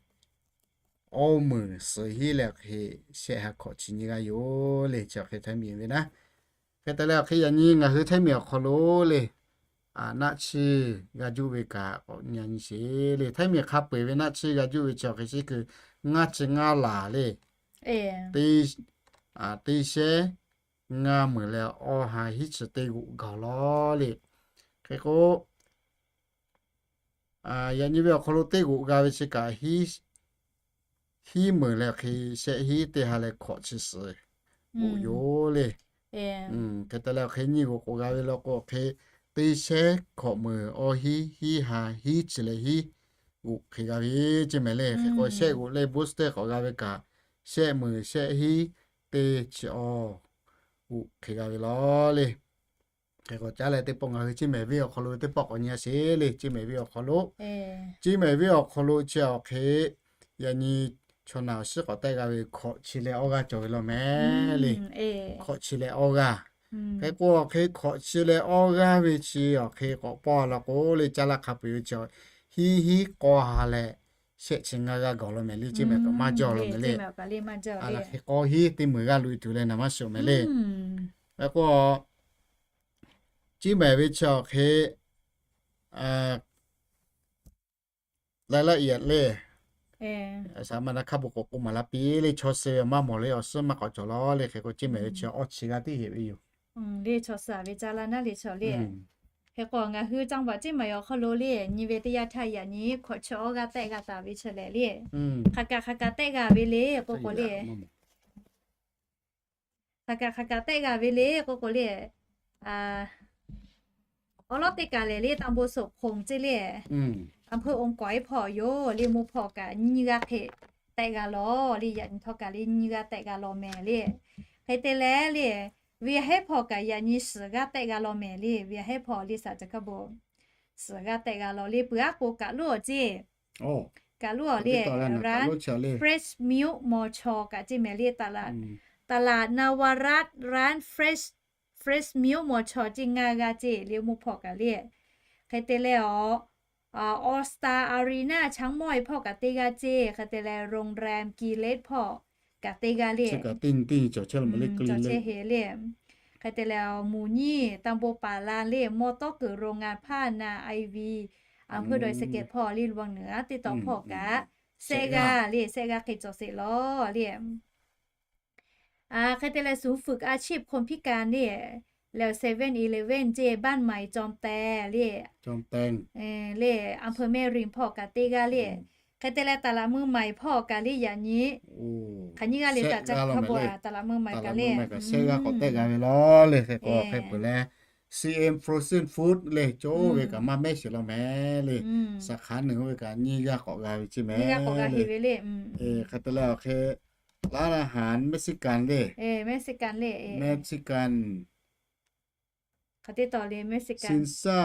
awˇ meunˍ suhˍ hiˉ leh hk'e shehˆ ha hkawꞈ chi nyiˇ g'aˇ yoˬ le. Chi awˬ hk'e htaiˇ miˬ ve naˉ. Hk'e te leh awˬ hk'e yaꞈ nyi ngaˬ hui htaiˇ miˬ awˬ hk'aw lo le, naˆ chiˇ g'a juˆ ve kaꞈ k'awꞈ nyi nyi sheˍ le. Htaiˇ miˬ hk'a peu-eˬ ve naˆ chiˇ g'a juˆ ve chi awˬ hk'e chi kuiˬ ngaˇ chi ngaˇ laˬ le, teˇ shehˉ ngaˇ meunˍ leh awˇ ha hiˉ chi teˇ g'oꞈ gaˬ law le. Hk'e k'o, yaꞈ nyi ve awˬ hk'aw lo teˇ g'oꞈ g'a ve chi kaꞈ hiˉ meunˍ leh hk'e shehˆ hiˉ teˇ ha leh hkawꞈ chi suhˍ g'oꞈ yoˬ le. Hk'e te leh awˬ hk'e nyiˇ g'oꞈ k'oꞈ g'a ve law k'o hk'e, teˇ shehˉ hkawꞈ meunˍ awˇ hiˉ hiˉ ha hiˉ chi leh hiˉ g'oꞈ hk'e g'a ve ceˇ mehˍ le. Hk'e k'o shehˆ g'oꞈ leh booster k'awꞈ g'a ve kaꞈ, shehˆ meunˍ shehˆ hiˉ teˇ chi awˇ g'oꞈ hk'e g'a ve lawˬ le. Hk'e k'o caˉ leh teˇ pawˆ ngaˬ hui ceˇ mehˍ venˇ awˬ hk'aw lo teˇ pawˆ k'awꞈ nyi sheˍ le. Ceˇ mehˍ venˇ awˬ hk'aw lo, ceˇ mehˍ venˇ awˬ hk'aw lo chi awˬ hk'e yaꞈ nyi chaw naˬ awˬ shiˉ k'awꞈ tehˆ g'a ve hkawꞈ chi leh awˇ g'aˇ cawˬ ve law mehˍ le. Hkawꞈ chi leh awˇ g'aˇ. Hk'e k'o awˬ hk'e hkawꞈ chi leh awˇ g'aˇ ve chi awˬ hk'e k'awꞈ pawˇ law k'o le, caˇ laˇ hk'a peu-eˬ ve chi hiˉ hiˉ k'aw ha leh shehˆ chi ngaˇ g'aˇ gaˬ law mehˍ le. Ceˇ mehˍ kaꞈ maˇ jaˇ law mehˍ le. Hk'e k'aw hiˉ teˇ meunˍ g'aˇ loꞈ e tuˬ leh naˍ maˇ shiˍ mehˍ le. Hk'e k'o ceˇ mehˍ ve chi awˬ hk'e รายละเอียด le, shaˍ ma na hk'a bon k'awꞈ k'oˆ maˍ laˇ piˇ le. Chaw suh ve maˇ mawˬ le, awˬ suhˉ maˇ k'awꞈ cawˬ law le. Hk'e k'o ceˇ mehˍ ve chi awˇ chi g'aˇ tiˉ heˆ ve yoˬ. Le chaw suh ve caˇ laˇ naˉ le chaw le. Hk'e k'o ngaˬ hui caˇ baˬ ceˇ mehˍ awˬ hk'aw lo le, nyi ve teˇ yanˇ htaˇ yaꞈ nyi hkawꞈ chi awˇ g'aˇ tehˆ g'a taˍ ve chi lehˬ le, hk'aˬ kaꞈ hk'aˬ kaꞈ tehˆ g'a ve le k'oˆ k'o le hk'aˬ kaꞈ hk'aˬ kaꞈ tehˆ g'a ve le k'oˆ k'o le, awˉ lawˉ teˇ kaˬ lehˬ le ตำบลโสมพงษ์ ceˇ le, อำเภออมก๋อย hpawˇ yoˬ le. Mvuhˇ hpawˇ kaꞈ nyiˇ g'aˇ hk'e tehˆ g'a law le. Yaꞈ nyi htawˇ kaꞈ le nyiˇ g'aˇ tehˆ g'a law mehˍ le. Hk'e te leh le, venˇ hehˉ hpawˇ kaꞈ yaꞈ nyi suhˍ g'aˇ tehˆ g'a law mehˍ le. Venˇ hehˉ hpawˇ le saˍ ca hkaˇ bon suhˍ g'aˇ tehˆ g'a law le. Peuˬ aˉ k'o kaꞈ loˉ awˬ ceˇ, kaꞈ loˉ awˬ le, run fresh milk maw chaw kaꞈ ceˇ mehˍ le. ตลาดนวรัตน์ ร้าน fresh milk maw chaw ceˇ ngaˇ g'aˇ ceˇ le. Mvuhˇ hpawˇ kaꞈ le. Hk'e te leh awˬ, All Star Arena ช้างม้อย hpawˇ kaꞈ teˇ g'aˇ ceˇ. Hk'e te leh โรงแรม Gillette hpawˇ kaꞈ teˇ g'aˇ le. Cawˬ chehˇ heˍ le. Hk'e te leh awˬ, หมู่ยี่ ตำบลป่าลาน le, มอเตอร์เกิดโรงงานผ้านา ไอวี อำเภอดอยสะเก็ด hpawˇ le. วังเหนือ teˇ taw hpawˇ kaꞈ shehˆ g'aˇ le, shehˆ g'aˇ hk'e cawˬ sheˍ law le. Hk'e te leh ศูนย์ฝึกอาชีพคนพิการ le, leh เซเว่นอีเลฟเว่น ceˇ บ้านใหม่จอมแตง le, le, อำเภอแม่ริม hpawˇ kaꞈ teˇ g'aˇ le. Hk'e te leh ตลาดเมืองใหม่ hpawˇ kaꞈ le yaꞈ nyi hk'aˬ nyiˇ g'aˇ le. Taꞈ ca hkaˇ bon ตลาดเมืองใหม่ kaꞈ le, shehˆ g'aˇ k'awꞈ tehˆ g'a ve law le. Hk'e k'o hk'e peuˬ leh C M Frozen Food le, coˇ ve kaꞈ maˇ mehˉ sheˍ law mehˍ le. สาขาหนึ่ง ve kaꞈ nyiˇ g'aˇ k'awꞈ g'a ve ceˇ mehˍ le. Hk'e te leh awˬ hk'e ร้านอาหารเม็กซิกัน le, Mexican, hk'aˬ teˇ taw le, Mexican, Cinza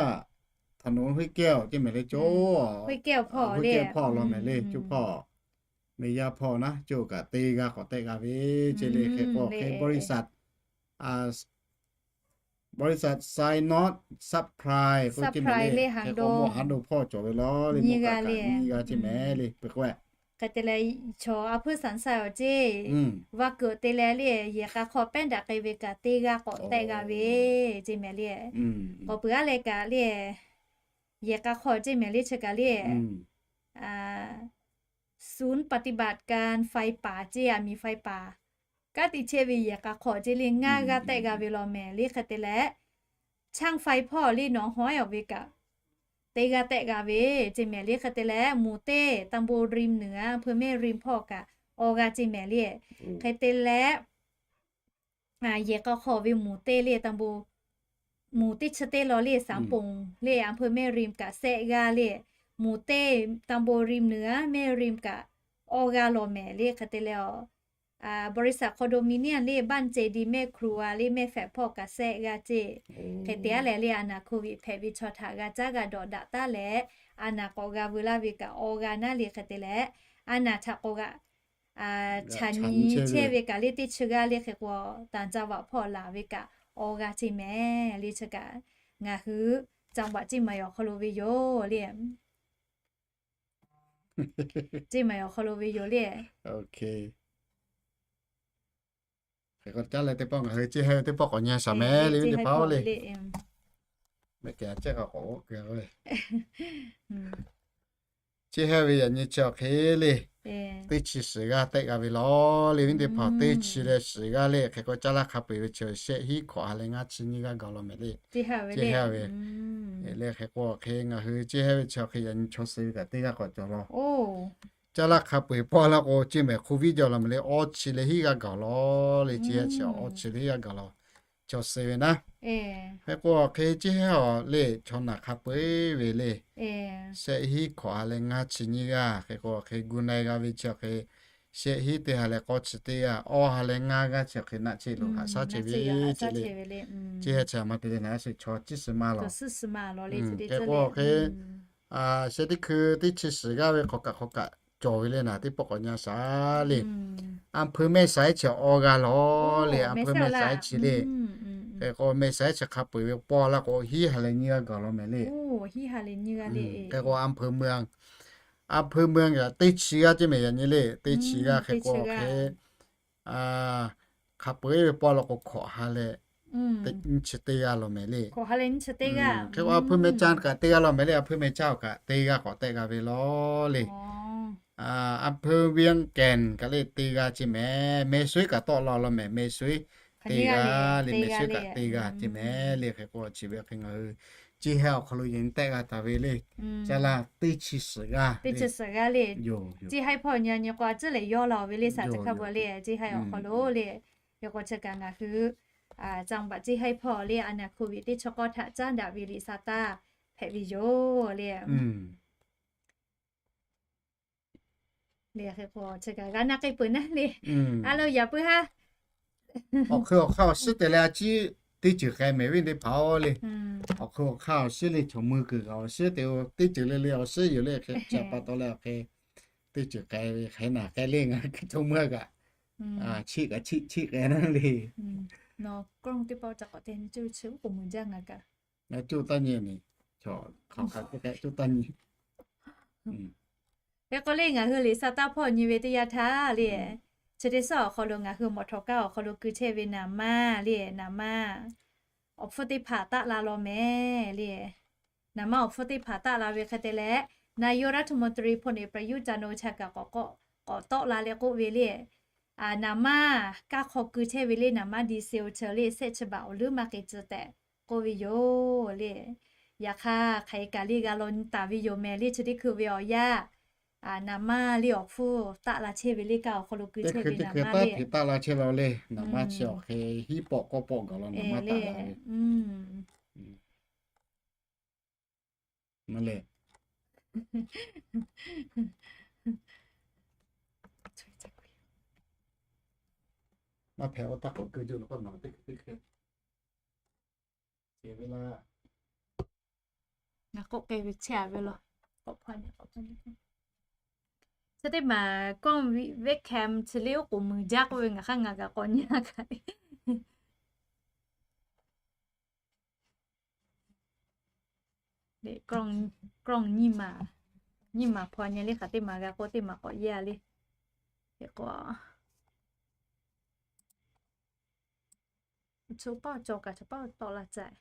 ถนนห้วยแก้ว ceˇ mehˍ le, co, ห้วยแก้ว hpawˇ law mehˍ le, co hpawˇ, แม่ย่า hpawˇ naˉ, co kaꞈ teˇ g'aˇ k'awꞈ tehˆ g'a ve ceˇ le. Hk'e k'o hk'e บริษัท บริษัท Synod Supply k'o ceˇ mehˍ le, hk'e k'o mawˇ haˉ do hpawˇ cawˬ ve law le, nyiˇ g'aˇ ceˇ mehˍ le, peuˬ k'o hk'e te leh, chaw a hpuiˇ สามสาว ceˇ, va kuiˬ te leh le, yehˬ k'a hk'aw pehˉ daꞈ k'ai ve kaꞈ teˇ g'aˇ k'awꞈ tehˆ g'a ve ceˇ mehˍ le. K'awꞈ peuˬ aˉ leh kaꞈ le, yehˬ k'a hk'aw ceˇ mehˍ le, chi kaꞈ le, ศูนย์ปฏิบัติการไฟป่า ceˇ, aˬ miˍ ไฟป่า kanˉ te chehˇ ve yehˬ k'a hk'aw ceˇ le, ngaˇ g'aˇ tehˆ g'a ve law mehˍ le. Hk'e te leh, ช่างไฟ hpawˇ le, nawˬ hawˉ awˬ ve kaꞈ teˇ g'aˇ tehˆ g'a ve ceˇ mehˍ le. Hk'e te leh, หมู่เต้ ตำบลริมเหนือ อำเภอแม่ริม hpawˇ kaꞈ awˬ g'aˇ ceˇ mehˍ le. Hk'e te leh, yehˬ k'a hk'aw ve หมู่เต้ le, หมู่เต้ chi teˇ law le, สามปุ่ม le, อำเภอแม่ริม kaꞈ shehˆ g'aˇ le, หมู่เต้ ตำบลริมเหนือ แม่ริม kaꞈ awˬ g'aˇ law mehˍ le. Hk'e te leh, บริษัท คอนโดมิเนียม le, บ้านเจดีย์แม่ครัว le, แม่แฝก hpawˇ kaꞈ shehˆ g'aˇ ceˇ. Hk'e te aˉ leh le, a naˬ โควิด hpehꞈ ve chaw htaꞈ g'a caˉ g'a dawꞈ daꞈ taˉ leh, a naˬ k'awꞈ g'a veu laˇ ve kaꞈ awˬ g'aˇ naˉ le. Hk'e te leh, a naˬ htaꞈ k'awꞈ g'a chaꞈ nyi chehˇ ve kaꞈ le, teˇ chi g'aˇ le. Hk'e k'o, ต่างจังหวัด hpawˇ laˬ ve kaꞈ awˬ g'aˇ ceˇ mehˍ le. Chi kaꞈ ngaˬ hui จังหวัด ceˇ mehˍ awˬ hk'aw lo ve yoˬ le. Ceˇ mehˍ awˬ hk'aw lo ve yoˬ le. Hk'e k'o caˉ leh teˇ pawˆ ngaˬ hui ceˇ hehˇ ve teˇ pawˆ k'awꞈ nyi shaˍ mehˍ le, teˇ hpaˍ-oˬ le. Mehˆ kehˬ a cehˇ k'a k'awꞈ oˇ keu ve ceˇ hehˇ ve yaꞈ nyi chi awˬ hk'e le, teˇ chi shiˍ g'aˇ tehˆ g'a ve law le. Viˉ teˇ hpaˍ, teˇ chi leh shiˍ g'aˇ le. Hk'e k'o caˇ laˇ hk'a peu-eˬ ve chi shehˆ hiˉ hkawꞈ ha leh ngaˇ chi nyiˇ g'aˇ gaˬ law mehˍ le. Ceˇ hehˇ ve le. Hk'e k'o hk'e ngaˬ hui ceˇ hehˇ ve chi awˬ hk'e yaꞈ nyi chaw suh ve kaꞈ teˇ g'aˇ k'awꞈ cawˬ law. Caˇ laˇ hk'a peu-eˬ pawˆ laˇ k'o ceˇ mehˍ โควิด jaw law mehˍ le, awˇ chi leh hiˉ g'aˇ gaˬ law le. Ceˇ hehˇ chi awˇ chi leh hiˉ g'aˇ gaˬ law, chaw suh ve naˉ. Hk'e k'o hk'e ceˇ hehˇ awˬ le, chaw naˬ hk'a peu-eˬ ve le, shehˆ hiˉ hkawꞈ ha leh ngaˇ chi nyiˇ g'aˇ. Hk'e k'o hk'e gu na-e g'a ve chi awˬ hk'e, shehˆ hiˉ teˇ ha leh k'awˇ chi teˇ g'aˇ, awˇ ha leh ngaˇ g'aˇ chi awˬ hk'e naˆ chehˇ lo haꞈ shaˉ chehˇ ve ceˇ le. Ceˇ hehˇ chi a ma te le naˉ, suh chaw ciˉ suh ma law. Hk'e k'o hk'e shehˆ teˇ hkui teˇ chi shiˍ g'aˇ ve hk'aw kaꞈ hk'aw kaꞈ cawˬ ve le naˉ, teˇ pawˆ k'awꞈ nyi shaˍ le. อำเภอแม่สาย chi awˇ g'aˇ law le. อำเภอแม่สาย chi le. Hk'e k'o แม่สาย chi hk'a peu-eˬ ve pawˆ laˇ k'o hiˉ ha leh nyiˇ g'aˇ gaˬ law mehˍ le. Hk'e k'o อำเภอเมือง อำเภอเมือง kaꞈ teˇ chi g'aˇ ceˇ mehˍ yaꞈ nyi le. Teˇ chi g'aˇ hk'e k'o hk'e hk'a peu-eˬ ve pawˆ laˇ k'o hkawꞈ ha leh nyiˇ chi teˇ g'aˇ law mehˍ le. Hk'e k'o อำเภอแม่สาย kaꞈ teˇ g'aˇ law mehˍ le. อำเภอแม่สาย kaꞈ teˇ g'aˇ k'awꞈ tehˆ g'a ve law le. อำเภอเวียงแก่น kaꞈ le teˇ g'aˇ ceˇ mehˍ. แม่สาย kaꞈ tawˆ la law mehˍ. แม่สาย teˇ g'aˇ le. แม่สาย kaꞈ teˇ g'aˇ ceˇ mehˍ le. Hk'e k'o chi ve hk'e ngaˬ hui ceˇ hehˇ awˬ hk'aw lo yaꞈ nyi tehˆ g'a taˍ ve le. Caˇ laˇ teˇ chi shiˍ g'aˇ, teˇ chi shiˍ g'aˇ le. Ceˇ hehˇ hpawˇ nyi nyi k'o a ciˉ lehˬ yawˇ law ve le, shaˍ chi hk'a bvuhꞈ le. Ceˇ hehˇ awˬ hk'aw lo le, yaꞈ k'o chi kaꞈ ngaˬ hui จังหวัด ceˇ hehˇ hpawˇ le, a naˬ โควิด teˇ chi k'awˇ htaꞈ caˉ daꞈ ve liꞈ sa taˇ hpehꞈ ve yoˬ le. Hk'e k'o chi kaꞈ g'a na k'ai peuˬ naˉ le. A lo yaꞈ puiˉ haˉ. Awˬ hk'ui awˬ hk'aˇ awˬ shinˉ te leh a ciˉ teˇ ceuˬ k'ai mehˍ ve teˇ hpaˍ-oˬ le. Awˬ hk'ui awˬ hk'aˇ awˬ shinˉ le, chaw mui kuiˬ kaꞈ awˬ shinˉ te-o, teˇ ceuˬ le le awˬ shinˉ yoˬ le. Hk'e chi pa taw leh awˬ hk'e teˇ ceuˬ k'ai ve hk'e naˬ k'ai le ngaˬ hui chaw mui kaꞈ chiˆ kaꞈ chiˆ chiˆ k'ai naˉ le. Nawˬ กล้อง teˇ pawˆ ca k'awꞈ te nyi cuˇ chi uˉ k'oˍ mui jaˇ ngaˬ kaꞈ. Ngaˬ cuˇ taˇ nyi ni, chaw hk'aˬ hk'aˬ teˇ k'ai cuˇ taˇ nyi. Hk'e k'o le ngaˬ hui liꞈ sa taˇ hpawˇ nyi ve teˇ yanˇ htaˇ le, chi teˇ suhˉ awˬ hk'aw lo ngaˬ hui mawꞈ htawꞈ kaˇ awˬ hk'aw lo keu chehˇ ve naˍ maˇ le, naˍ maˇ awˬ hpfuhˇ teˇ hpaˍ taˆ la law mehˍ le. Naˍ maˇ awˬ hpfuhˇ teˇ hpaˍ taˆ la ve hk'e te leh, นายกรัฐมนตรี พลเอกประยุทธ์ จันทร์โอชา kaꞈ k'awꞈ k'awꞈ tawˆ la leh k'oˆ ve le, naˍ maˇ kaˇ hk'aw keu chehˇ ve le, naˍ maˇ ดีเซล chi le shehˆ chi baꞈ awˬ leuˉ maˇ k'ai tcuh tehꞈ k'oˆ ve yoˬ le. Yaꞈ hk'aˇ hk'aˬ hk'e kaꞈ le g'a law nyi taˍ ve yoˬ mehˍ le. Chi teˇ hkui ve awˬ yanˇ, naˍ maˇ le awˬ hpfuhˇ taˆ la chehˇ ve le, kaˇ awˬ hk'aw lo keu chehˇ ve naˍ maˇ le. Taˇ la chehˇ la le, naˍ maˇ chi awˬ hk'e hiˉ pawˆ k'awˇ pawˆ gaˬ la naˍ maˇ taˆ la ve. Maˇ le. Maˇ hpehꞈ, oˇ taˇ k'awꞈ keu jaˇ la k'o naˬ teˇ hkui teˇ hkui. Ceh ve laˇ. K'oˆ k'ai ve chehˇ a ve law. K'awꞈ hpaw nyi, k'awꞈ hpaw nyi. Chi teˇ maˬ กล้อง webcam chi le oˉ k'oˍ muiˬ jaˇ k'oˆ ve ngaˬ hk'aˇ ngaˬ kaꞈ k'awꞈ nyi a kaꞈ le. Deꞈ กล้อง nyiˇ maˬ, nyiˇ maˬ hpaw nyi le, hk'aˬ teˇ maˬ g'a k'o teˇ maˬ k'awꞈ yehˇ a le. Hk'e k'o, chaw paˇ cawˬ kaꞈ chaw paˇ tawˆ la caiˍ.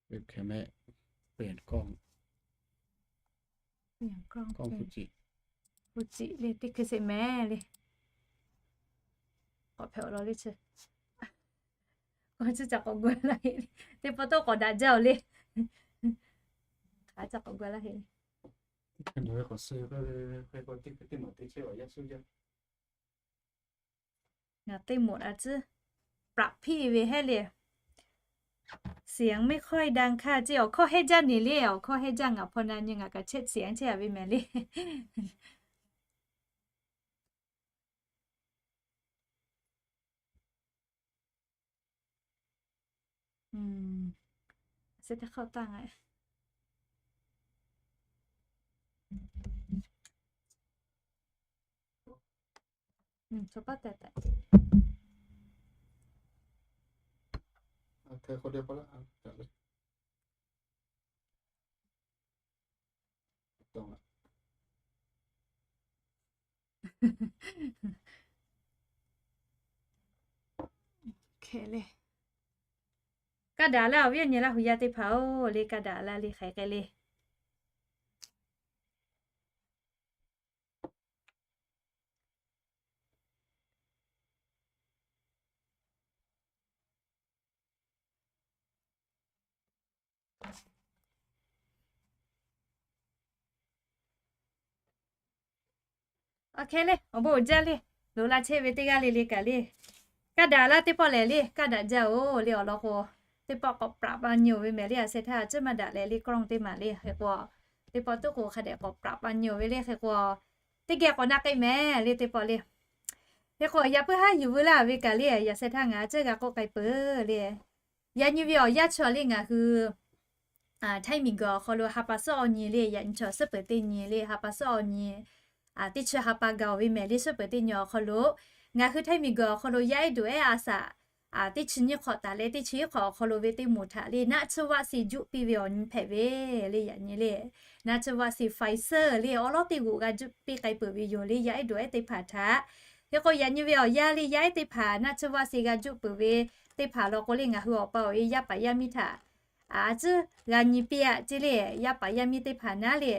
Webcam mehˆ, เปลี่ยนกล้อง กล้อง Fuji. Fuji le, teˇ hkui sheˍ mehˍ le. K'awꞈ hpehꞈ awˬ lawn le chi. K'awꞈ chi caꞈ k'awꞈ gu laˇ heˆ le. Teˇ pawˆ tawˇ k'awꞈ daꞈ jaˇ oˬ le. Hk'aˬ caꞈ k'awꞈ gu laˇ heˆ le. Ngaˬ teˇ moˍ a ciˉ ปรับ piˇ ve hehˉ le. เสียงไม่ค่อยดังค่ะ ceˇ, awˬ hkawˇ hehnˇ jaˇ neˬ le, awˬ hkawˇ hehnˇ jaˇ, ngaˬ hpaw na nyi ngaˬ kaꞈ chehˇ เสียง chehˇ a ve mehˍ le. Kaˇ daꞈ laˇ awˬ viˉ awˬ nyi Laˇ hu yaˇ teˇ hpaˍ-oˬ le, kaˇ daꞈ laˇ le, hk'aˬ hk'e le. Awˬ hk'e le, awˬ bon uiˍ jaˇ le. Loꞈ la chehˇ ve teˇ g'aˇ le le kaꞈ le, kaˇ daꞈ laˇ teˇ pawˆ lehˬ le, kaˇ daꞈ jaˇ oˬ le. Awˬ lawn k'o, teˇ pawˆ k'awꞈ ปรับ maˇ nyi oˬ ve mehˍ le. A sheh htaˇ a ciˉ maˇ daꞈ leh le, กล้อง teˇ maˬ le. Hk'e k'o, teˇ pawˆ tuˉ k'o hk'a dehꞈ k'awꞈ ปรับ maˇ nyi oˬ ve le. Hk'e k'o, teˇ geh k'awꞈ na k'ai mehˍ le teˇ pawˆ le. Hk'e k'o, yaꞈ puiˉ haˉ yuˬ veu laˇ ve kaꞈ le, yaꞈ sheh htaˇ ngaˬ a ciˉ g'a k'oˆ k'ai peuˬ le. Yaꞈ nyi ve awˬ yanˇ chaw le ngaˬ hui Htaiˇ miˬguiˬ awˬ hk'aw lo ha pa suhˉ awˬ nyi le, yaꞈ nyi chaw suhˉ peuˬ teˇ nyi le, ha pa suhˉ awˬ nyi teˇ chi ha pa gaˬ oˬ ve mehˍ le. Suhˉ peuˬ teˇ nyi awˬ hk'aw lo ngaˬ hui Htaiˇ miˬguiˬ awˬ hk'aw lo yaˇ ehˉ duˬ ehˉ a shaꞈ teˇ chi nyiˇ hk'awꞈ taˍ leh teˇ chi hiˉ hk'awꞈ awˬ hk'aw lo ve teˇ moˍ htaꞈ le naˆ tsuhˇ vaˆ si juˆ piˇ ve awˬ nyi hpehꞈ ve le. Yaꞈ nyi le, naˆ tsuhˇ vaˆ si Pfizer le awˉ lawˉ teˇ g'uꞈ g'a juˆ piˇ k'ai peuˬ ve yoˬ le, yaˇ ehˉ duˬ ehˉ teˇ hpaˍ htaꞈ. Hk'e k'o, yaꞈ nyi ve awˬ yanˇ le yaˇ ehˉ teˇ hpaˍ naˆ tsuhˇ vaˆ si g'a juˆ peuˬ ve teˇ hpaˍ law k'o le, ngaˬ hui awˬ pa awˬ e yaˇ paˍ yaˇ miˇ htaꞈ a ciˉ g'a nyi piˇ a ceˇ le. Yaˇ paˍ yaˇ miˇ teˇ hpaˍ naˉ le,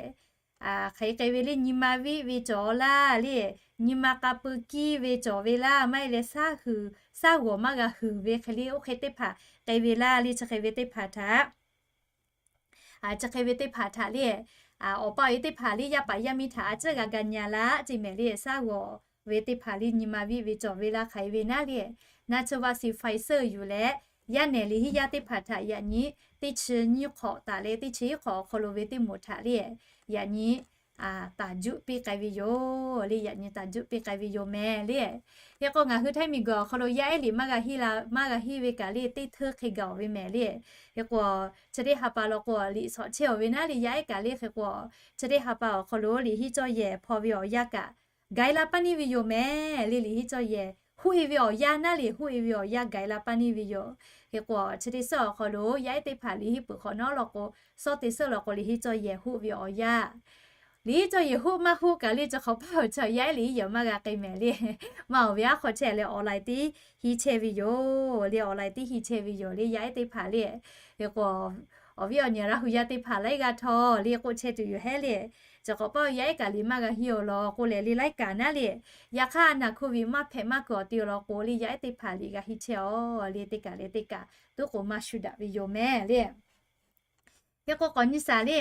hk'aˬ hk'e k'ai ve le, nyi ma viˆ ve cawˬ laˇ le, nyi ma k'a peu kiˇ ve cawˬ ve laˇ, maˇ heˆ leh shaˉ huiˍ shaˉ g'awˬ maˇ g'a huiˍ ve hk'e le, oˇ hk'e teˇ hpaˍ k'ai ve laˇ le. Chi hk'e ve teˇ hpaˍ htaꞈ, chi hk'e ve teˇ hpaˍ htaꞈ le, awˬ pa awˬ e teˇ hpaˍ le yaˇ paˍ yaˇ miˇ htaꞈ a ciˉ g'a ga nyi a laˇ ceˇ mehˍ le. Shaˉ g'awˬ ve teˇ hpaˍ le, nyi ma viˆ ve cawˬ ve laˇ hk'aˬ hk'e ve naˉ le, naˆ tsuhˇ vaˆ si Pfizer yuˬ leh, yaˇ nehˬ liꞈ henˇ yaˇ teˇ hpaˍ htaꞈ yaꞈ nyi teˇ chi nyiˇ hk'awꞈ taˍ leh teˇ chi hiˉ hk'awꞈ awˬ hk'aw lo ve teˇ moˍ htaꞈ le, yaꞈ nyi taˍ juˆ piˇ k'ai ve yoˬ le. Yaꞈ nyi taˍ juˆ piˇ k'ai ve yoˬ mehˍ le. Hk'e k'o, ngaˬ hui Htaiˇ miˬguiˬ awˬ hk'aw lo yaˇ ehˉ liꞈ maˇ g'a henˇ la, maˇ g'a henˇ ve kaꞈ le, teˇ hteuˇ hk'e gaˬ oˬ ve mehˍ le. Hk'e k'o, chi teˇ ha pa law k'o liꞈ shawˍ chehˇ oˬ ve naˉ le yaˇ ehˉ kaꞈ le. Hk'e k'o, chi teˇ ha pa awˬ hk'aw lo liꞈ henˇ cawˇ yehˬ hpaw ve awˬ yanˇ kaꞈ gaiˬ la paˇ neˇ ve yoˬ mehˍ le. Liꞈ henˇ cawˇ yehˬ huˆ e ve awˬ yanˇ naˉ le, huˆ e ve awˬ yanˇ gaiˬ la paˇ neˇ ve yoˬ. Hk'e k'o, chi teˇ suhˉ awˬ hk'aw lo yaˇ ehˉ teˇ hpaˍ liꞈ henˇ peuˬ hk'awꞈ nawˉ law k'o, suhˉ teˇ suhˉ law k'o liꞈ henˇ cawˇ yehˬ huˆ ve awˬ yanˇ, liꞈ henˇ cawˇ yehˬ huˆ maˇ huˆ kaꞈ le, chi hk'awꞈ paˇ awˬ chaw yaˇ ehˉ liꞈ henˇ yehˬ maˇ g'a k'ai mehˍ le. Maˇ oˬ ve aˉ hk'aw chehˇ leh awˬ laiˍ tiˉ henˇ chehˇ ve yoˬ le. Awˬ laiˍ tiˉ henˇ chehˇ ve yoˬ le yaˇ ehˉ teˇ hpaˍ le. Hk'e k'o, awˬ viˉ awˬ nyi Laˇ hu yaˇ teˇ hpaˍ laiˉ g'aˇ htawˇ le k'oˆ chehˇ tuˬ yoˬ hehˉ le. Chi k'awꞈ paˇ yaˇ ehˉ kaꞈ liꞈ maˇ g'a henˇ awˬ lawn k'o lehˬ, le laiˉ kaꞈ naˉ le, yaꞈ hk'aˇ naˬ hko viꞈ maˇ hpehꞈ maˇ kuiˬ awˬ ti awˬ lawn k'o le, yaˇ ehˉ teˇ hpaˍ liꞈ g'a henˇ chehˇ aˬ le, teˇ kaꞈ leh teˇ kaꞈ tuˉ k'o maˇ shu daꞈ ve yoˬ mehˍ le. Hk'e k'o k'awꞈ nyi shaˍ le,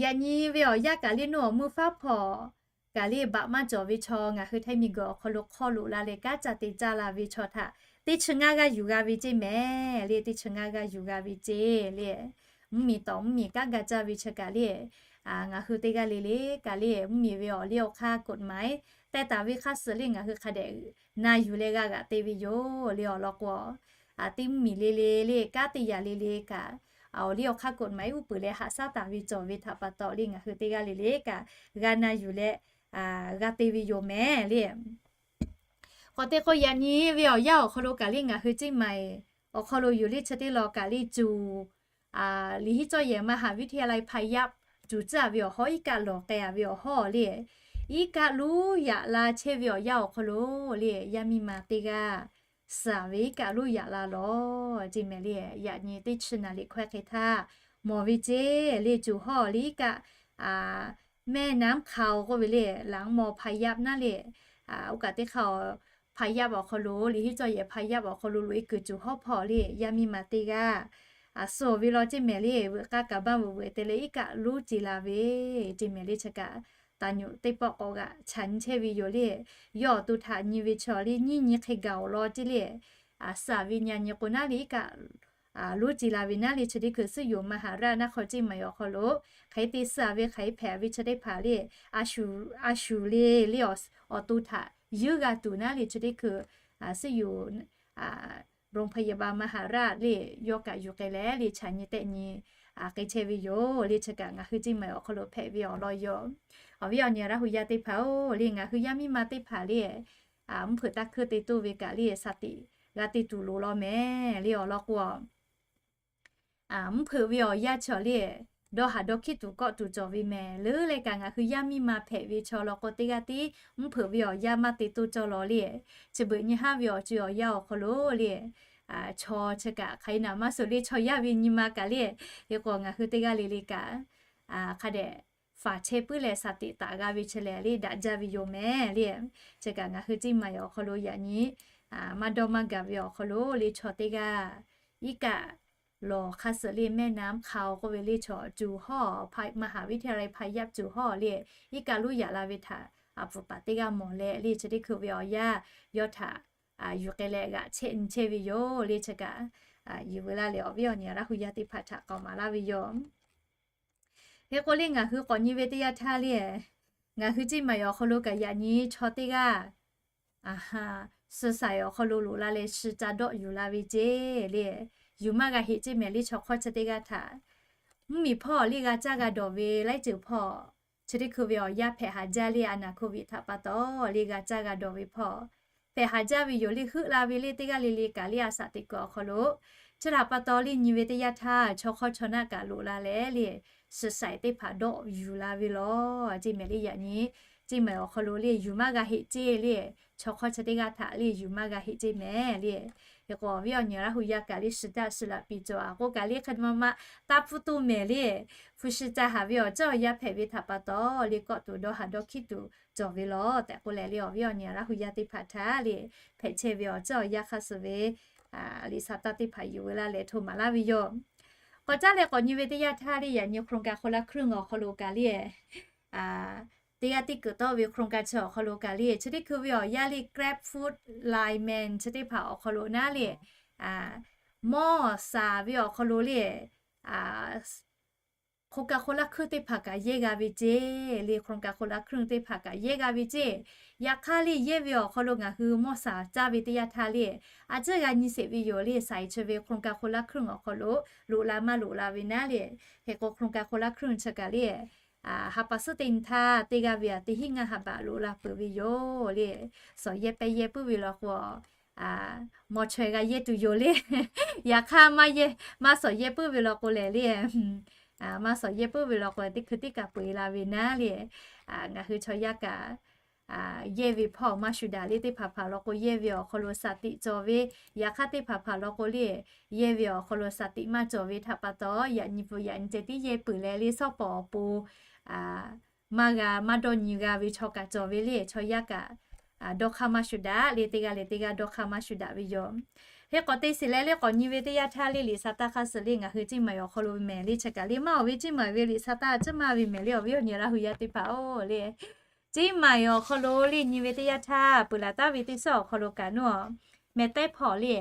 yaꞈ nyi ve awˬ yanˇ kaꞈ le, nuˇ awˬ meuˇ faˉ hpawˇ kaꞈ le, baꞈ maˇ cawˬ ve chaw ngaˬ hui Htaiˇ miˬ guiˬ awˬ hk'aw lo hk'aw loꞈ la leh kanˉ ca te caˇ la ve chaw htaꞈ teˇ chi ngaˇ g'aˇ yuˬ g'a ve ceˇ mehˍ le, teˇ chi ngaˇ g'aˇ yuˬ g'a ve ceˇ le. Mvuhˇmiˬ tawˍ mvuhˇmiˬ kanˉ ga caˇ ve chi kaꞈ le, ngaˬ hui teˇ g'aˇ le le kaꞈ le, mvuhˇmiˬ ve awˬ liˇ awˬ hk'aˇ กฎหมาย tehˇ taˍ ve hk'aˇ suh le ngaˬ hui hk'a dehꞈ na yuˬ leh g'a g'aꞈ te ve yoˬ le. Awˬ lawn k'o, teˇ mvuhˇmiˬ le le le, kanˉ teˇ yaꞈ le le kaꞈ, awˬ liˇ awˬ hk'aˇ กฎหมาย uˉ peunˍ leh haꞈ shaˉ taˍ ve cawˬ ve htaꞈ pa taw le ngaˬ hui teˇ g'aˇ le le kaꞈ g'a na yuˬ leh g'a te ve yoˬ mehˍ le. K'awꞈ te k'o, yaꞈ nyi ve awˬ yanˇ awˬ hk'aw lo kaꞈ le ngaˬ hui Ceˇ Mai awˬ hk'aw lo yoˬ le, chi teˇ lawn kaꞈ le cuˬ, liꞈ hiˉ cawˇ yehˬ มหาวิทยาลัยพายัพ cuˬ tcuhˉ ve awˬ hawˉ, iˉ kaˆ lawˬ k'ai-a ve awˬ hawˉ le, iˉ kaˆ lonˉ yaꞈ la chehˇ ve awˬ yanˇ awˬ hk'aw lo le, yaˇ miˇ ma teˇ g'aˇ suh-a ve iˉ kaˆ lonˉ yaꞈ la lawˬ ceˇ mehˍ le. Yaꞈ nyi teˇ chi naˍ riˍ hkawehˇ hk'e htaˇ mawˬ ve ceˇ le, cuˬ hawˉ le iˉ kaˆ แม่น้ำขาว k'oˆ ve le, laꞈ mawˇ พายัพ naˉ le, oˇ kaꞈ teˇ hk'aˇ พายัพ awˬ hk'aw lo, liꞈ hiˉ cawˇ yehˬ พายัพ awˬ hk'aw lo loꞈ-e kuiˬ cuˬ hawˉ hpawˇ le, yaˇ miˇ ma teˇ g'aˇ suh ve law ceˇ mehˍ le. Veuꞈ k'aˇ kaꞈ baˇ veuꞈ veuꞈ te leh iˉ kaˆ lonˉ ce la ve ceˇ mehˍ le. Chi kaꞈ taˍ nyuꞈ teˇ pawˆ k'awꞈ g'aꞈ chaꞈ nyi chehˇ ve yoˬ le. Yawˇ awˬ to htaꞈ nyi ve chaw le nyiˇ nyi hk'e gaˬ awˬ lawn ceˇ le, suh-a ve nyi nyi k'o naˉ le iˉ kaˆ lonˉ ce la ve naˉ le. Chi teˇ hkui suhˉ yoˬ มหาราชนครเชียงใหม่ awˬ hk'aw lo hk'aˬ hk'e te suh-a ve, hk'aˬ hk'e hpehꞈ ve chi teˇ hpaˍ le, a shuˍ le le, awˬ to htaꞈ yeuˇ g'a tuˬ naˉ le. Chi teˇ hkui suhˉ yoˬ โรงพยาบาลมหาราช le, yawˇ kaꞈ yuˬ k'ai leh le chaꞈ nyi tehˆ nyi k'ai chehˇ ve yoˬ le. Chi kaꞈ ngaˬ hui Ceˇ Mai awˬ hk'aw lo hpehꞈ ve awˬ lawn yoˬ. Awˬ viˉ awˬ nyi Laˇ hu yaˇ teˇ hpaˍ-oˬ le, ngaˬ hui yaˇ miˇ ma teˇ hpaˍ le, mvuhˇ hpeuꞈ taˇ hkuiˇ te toˇ ve kaꞈ le, shaˍ tiꞈ g'a te tuˬ loˍ law mehˍ le. Awˬ lawn k'o, mvuhˇ hpeuꞈ ve awˬ yanˇ chaw le, dawˇ haˍ dawˇ hkiˉ tuˬ kawˆ tuˬ cawˬ ve mehˍ. Leuˉ leh kaꞈ ngaˬ hui yaˇ miˇ ma hpehꞈ ve chaw law k'o teˇ g'aˇ tiˉ mvuhˇ hpeuꞈ ve awˬ yanˇ maˇ te toˇ cawˇ law le. Chi beuꞈ nyi haˉ ve awˬ co-e awˬ yanˇ awˬ hk'aw lo le, chaw chi kaꞈ hk'aˬ hk'e naˍ maˇ suh le, chaw yaˇ ve nyi ma kaꞈ le, hk'e k'o ngaˬ hui teˇ g'aˇ le le kaꞈ hk'a dehꞈ faˍ chehˇ puiˉ leh shaˍ tiꞈ taˍ g'a ve chi lehˬ le, daꞈ jaˇ ve yoˬ mehˍ le. Chi kaꞈ ngaˬ hui Ceˇ Mai awˬ hk'aw lo yaꞈ nyi maˇ dawˇ maˇ gaˬ ve awˬ hk'aw lo le, chaw teˇ g'aˇ iˉ kaˆ lawˬ hk'aˇ suh le แม่น้ำขาว k'oˆ ve le, chaw cuˬ hawˉ, มหาวิทยาลัยพายัพ cuˬ hawˉ le, iˉ kaˆ lonˉ yaꞈ la ve htaꞈ a pfuhˍ paˍ teˇ g'aˇ mawˬ leh le, chi teˇ hkui ve awˬ yanˇ yawˇ htaꞈ yuˬ k'ai leh g'aꞈ chehˇ nyi chehˇ ve yoˬ le. Chi kaꞈ yuˬ veu laˇ leh awˬ viˉ awˬ nyi Laˇ hu yaˇ teˇ hpaˍ htaꞈ k'awꞈ maˍ laˇ ve yoˬ. Hk'e k'o le ngaˬ hui k'awꞈ nyi ve teˇ yanˇ htaˇ le, ngaˬ hui Ceˇ Mai awˬ hk'aw lo kaꞈ yaꞈ nyi chaw teˇ g'aˇ suh saiˍ awˬ hk'aw lo loꞈ la leh shi ca dawˆ yuˬ la ve ceˇ le, yuˬ maˇ g'a heꞈ ceˇ mehˍ le. Chaw hk'awˇ chi teˇ g'aˇ htaꞈ mvuhˇmiˬ hpawˇ le g'a caˇ g'a dawˬ ve laiˉ ceuˬ hpawˇ, chi teˇ hkui ve awˬ yanˇ hpehꞈ haˍ jaˇ le, a naˍ hko viꞈ htaꞈ pa taw le g'a caˇ g'a dawˬ ve hpawˇ hpehꞈ haˍ jaˇ ve yoˬ le. Heuˆ la ve le teˇ g'aˇ le le kaꞈ le, a shaˍ teꞈ kuiˬ awˬ hk'aw lo chi htaꞈ pa taw le nyi ve teˇ yanˇ htaˇ, chaw hk'awˇ chaw naˆ kaꞈ loꞈ la leh le, shi saiˍ teˇ hpaˍ dawˆ yuˬ la ve law ceˇ mehˍ le. Yaꞈ nyi Ceˇ Mai awˬ hk'aw lo le yuˬ maˇ g'a heꞈ ceˇ le, chaw hk'awˇ chi teˇ g'aˇ htaꞈ le yuˬ maˇ g'a heꞈ ceˇ mehˍ le. Hk'e k'o awˬ viˉ awˬ nyi Laˇ hu yaˇ kaꞈ le shi caˇ shi laꞈ piˍ cawˬ-a k'oˆ kaꞈ le hk'e maˇ maˇ taˇ pfuhˇ toˇ mehˍ le. Hpu shi ca haˍ ve awˬ ceuˬ awˬ yanˇ hpehꞈ ve htaꞈ pa taw le, kawˆ tuˬ dawˇ haˍ dawˇ hkiˉ tuˬ cawˬ ve law tehꞈ k'oˆ leh le, awˬ viˉ awˬ nyi Laˇ hu yaˇ teˇ hpaˍ htaꞈ le hpehꞈ chehˇ ve awˬ ceuˬ awˬ yanˇ hk'aˇ suh ve liꞈ shaˍ taˇ teˇ hpaˍ yuˬ veu laˇ leh hto maˍ laˇ ve yoˬ. K'awꞈ caˉ leh k'awꞈ nyi ve teˇ yanˇ htaˇ le, yaꞈ nyi โครงการคนละครึ่ง awˬ hk'aw lo kaꞈ le, teˇ g'aˇ teˇ kuiˬ tawˆ ve โครงการ chi awˬ hk'aw lo kaꞈ le, chi teˇ hkui ve awˬ yanˇ le Grab Food Line Man chi teˇ hpaˍ awˬ hk'aw lo naˉ le, mawˇ shaˍ ve awˬ hk'aw lo le, โครงการคนละครึ่ง teˇ hpaˍ kaꞈ yehˇ g'a ve ceˇ le, โครงการคนละครึ่ง teˇ hpaˍ kaꞈ yehˇ g'a ve ceˇ. Yaꞈ hk'aˇ le yehˇ ve awˬ hk'aw lo ngaˬ hui mawˇ shaˍ caˇ ve teˇ yanˇ htaˇ le, a ciˉ g'a nyi sheˍ ve yoˬ le. Saiˍ chi ve โครงการคนละครึ่ง awˬ hk'aw lo loꞈ la maˇ loꞈ la ve naˉ le, hk'e k'o โครงการคนละครึ่ง chi kaꞈ le ha pa suhˉ teˇ nyi htaˇ teˇ g'aˇ ve aꞈ teˇ hinˉ ngaˇ ha baꞈ loꞈ la peuˬ ve yoˬ le. Sawˍ yehˇ pehˇ yehˇ puiˉ ve law k'o, mawˇ chaweh g'a yehˇ tuˬ yoˬ le. Yaꞈ hk'aˇ maˇ yehˇ, maˇ sawˍ yehˇ puiˉ ve law k'o lehˬ le, maˇ sawˍ yehˇ puiˉ ve law k'o teˇ hkui teˇ kaꞈ peu-eˬ la ve naˉ le, ngaˬ hui chaw yaˇ kaꞈ yehˇ ve hpawˇ maˇ shu daꞈ le. Teˇ hpaˍ hpaˍ law k'o yehˇ ve awˬ hk'aw lo shaˍ tiꞈ cawˬ ve, yaꞈ hk'aˇ teˇ hpaˍ hpaˍ law k'o le, yehˇ ve awˬ hk'aw lo shaˍ tiꞈ maˇ cawˬ ve htaꞈ pa taw yaꞈ nyi peuˬ yaꞈ nyi ceh tiˉ yehˇ peuˬ leh le, shawˉ pawˍ awˬ pon maˇ g'a maˇ dawˇ nyi g'a ve chaw kaꞈ cawˬ ve le. Chaw yaˇ kaꞈ dawˇ hk'aˇ maˇ shuˍ daꞈ le, teˇ g'aˇ leh teˇ g'aˇ dawˇ hk'aˇ maˇ shuˍ daꞈ ve yoˬ. Hk'e k'awꞈ te shiˍ leh le, k'awꞈ nyi ve teˇ yanˇ htaˇ le, liꞈ sa taˇ hk'aˇ suh le ngaˬ hui Ciˇ maˬ awˬ hk'aw lo ve mehˍ le chi kaꞈ le, maˇ awˬ ve Ciˇ maˬ ve liꞈ sa taˇ ciˉ maˇ ve mehˍ le, awˬ viˉ awˬ nyi Laˇ hu yaˇ teˇ hpaˍ-oˬ le. Ciˇ maˬ awˬ hk'aw lo le nyi ve teˇ yanˇ htaˇ, peuˬ laˬ taˍ ve teˇ suhˉ awˬ hk'aw lo kaꞈ nawˉ, meh taiˉ hpawˇ le,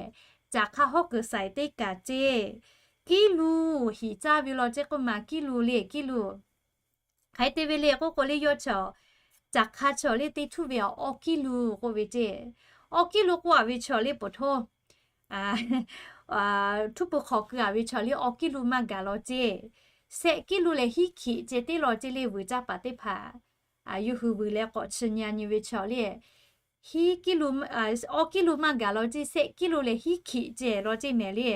caˬ hk'a hawˉ kuiˬ saiˍ teˇ kaꞈ ceˇ, kiˉ lu hiꞈ caˇ ve law ceˇ k'oˆ ma, kiˉ lu le, kiˉ lu hk'aˬ hk'e te ve le k'oˆ k'o le, yawˇ chaw caˬ hk'a chaw le teˇ htuˇ ve awˬ awˇ kiˉ lu k'oˆ ve ceˇ. Awˇ kiˉ lu k'oˆ a ve chaw le poˬ htoˇ htuˇ pui hk'awꞈ keu a ve chaw le awˇ kiˉ lu maˇ gaˬ law ceˇ. Sehˆ kiˉ lu leh hiˉ hkiꞈ ceh teˇ law ceˇ le, vuiˬ caˇ paˍ teˇ hpaˍ yuˬ hui vuiˬ leh k'awꞈ chi nyi nyi ve chaw le, hiˉ kiˉ lu, awˇ kiˉ lu maˇ gaˬ law ceˇ, sehˆ kiˉ lu leh hiˉ hkiꞈ ceh law ceˇ mehˍ le.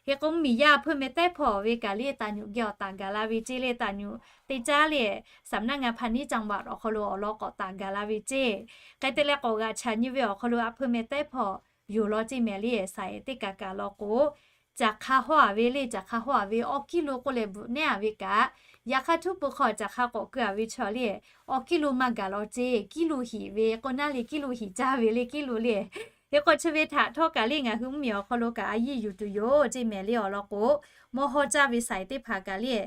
Hk'e k'o mvuhˇmiˬ yaˇ hpeuˇ meh taiˉ hpawˇ ve kaꞈ le, taˍ nyuꞈ geh awˬ taˍ gaˬ la ve ceˇ le, taˍ nyuꞈ te caˇ le, สำนักงานพาณิชย์จังหวัด awˬ hk'aw lo awˬ lawn k'awꞈ taˍ gaˬ la ve ceˇ. Hk'e te leh k'awꞈ g'aꞈ chaꞈ nyi ve awˬ hk'aw lo a hpeuˇ meh taiˉ hpawˇ yoˬ law ceˇ mehˍ le, saiˍ teˇ kaꞈ kaꞈ law k'o, caˬ hk'a hawˉ a ve le, caˬ hk'a hawˉ a ve awˇ kiˉ lu k'oˆ leh bvuhꞈ nehˉ a ve kaꞈ, yaꞈ hk'aˇ htuˇ pui hk'aw caˬ hk'a k'awꞈ keu a ve chaw le, awˇ kiˉ lu maˇ gaˬ law ceˇ, kiˉ lu hiꞈ ve k'o naˉ le, kiˉ lu hiꞈ caˇ ve le, kiˉ lu le. Hk'e k'o chi ve htaꞈ htawˇ kaꞈ le ngaˬ hui mvuhˇmiˬ awˬ hk'aw lo kaꞈ a yiˇ yuˬ tuˬ yoˬ ceˇ mehˍ le awˬ lawn k'o, mawˇ hawˇ caˇ ve saiˍ teˇ hpaˍ kaꞈ le,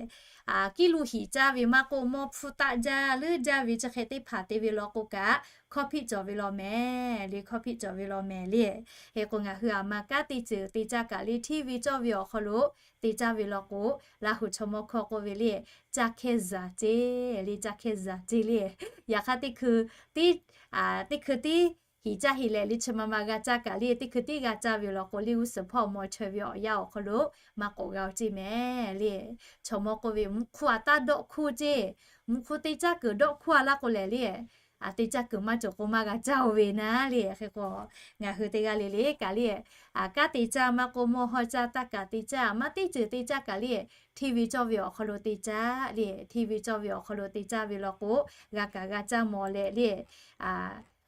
kiˉ lu hiꞈ caˇ ve maˇ k'oˆ, mawˇ hpfuhˇ taˆ jaˇ leuˉ jaˇ ve chi hk'e teˇ hpaˍ te ve law k'o kaꞈ, hkawˇ hpiˆ cawˬ ve law mehˍ le, hkawˇ hpiˆ cawˬ ve law mehˍ le. Hk'e k'o ngaˬ hui a ma kanˉ teˇ ceuˬ te caˇ kaꞈ le, hteˇ ve cawˇ ve awˬ hk'aw lo te caˇ ve law k'o, Laˇ hu chaw mawˇ hkawˇ k'oˆ ve le, caˇ hkehˇ zaˬ ceˇ le, caˇ hkehˇ zaˬ ceˇ le. Yaꞈ hk'aˇ teˇ hkui teˇ, teˇ hkui tiˉ hiꞈ caˇ heˆ leh le chi ma ma g'a caˇ kaꞈ le, teˇ hkui tiˉ g'a caˇ ve law k'o le, g'uˇ suhˍ hpawˇ maw chaweh ve awˬ yanˇ awˬ hk'aw lo maˇ k'awꞈ g'a-oˬ ceˇ mehˍ le. Chaw mawˇ k'oˆ ve, mvuhˇ hk'oˆ a taˇ dawˆ hkuˇ ceˇ, mvuhˇ hk'oˆ teˇ caˇ kuiˬ dawˆ hkuˇ a laˇ k'o lehˬ le, teˇ caˇ kuiˬ maˇ cawˬ k'o maˇ g'a caˇ-oˬ ve naˉ le. Hk'e k'o ngaˬ hui teˇ g'aˇ le le kaꞈ le, kanˉ te caˇ maˇ k'oˆ, mawˇ hawˇ caˇ taˇ kaꞈ te caˇ, maˇ teˇ ceuˬ te caˇ kaꞈ le, hteˇ ve cawˇ ve awˬ hk'aw lo te caˇ le, hteˇ ve cawˇ ve awˬ hk'aw lo te caˇ ve law k'o, g'a kaꞈ g'a caˇ mawˬ leh le,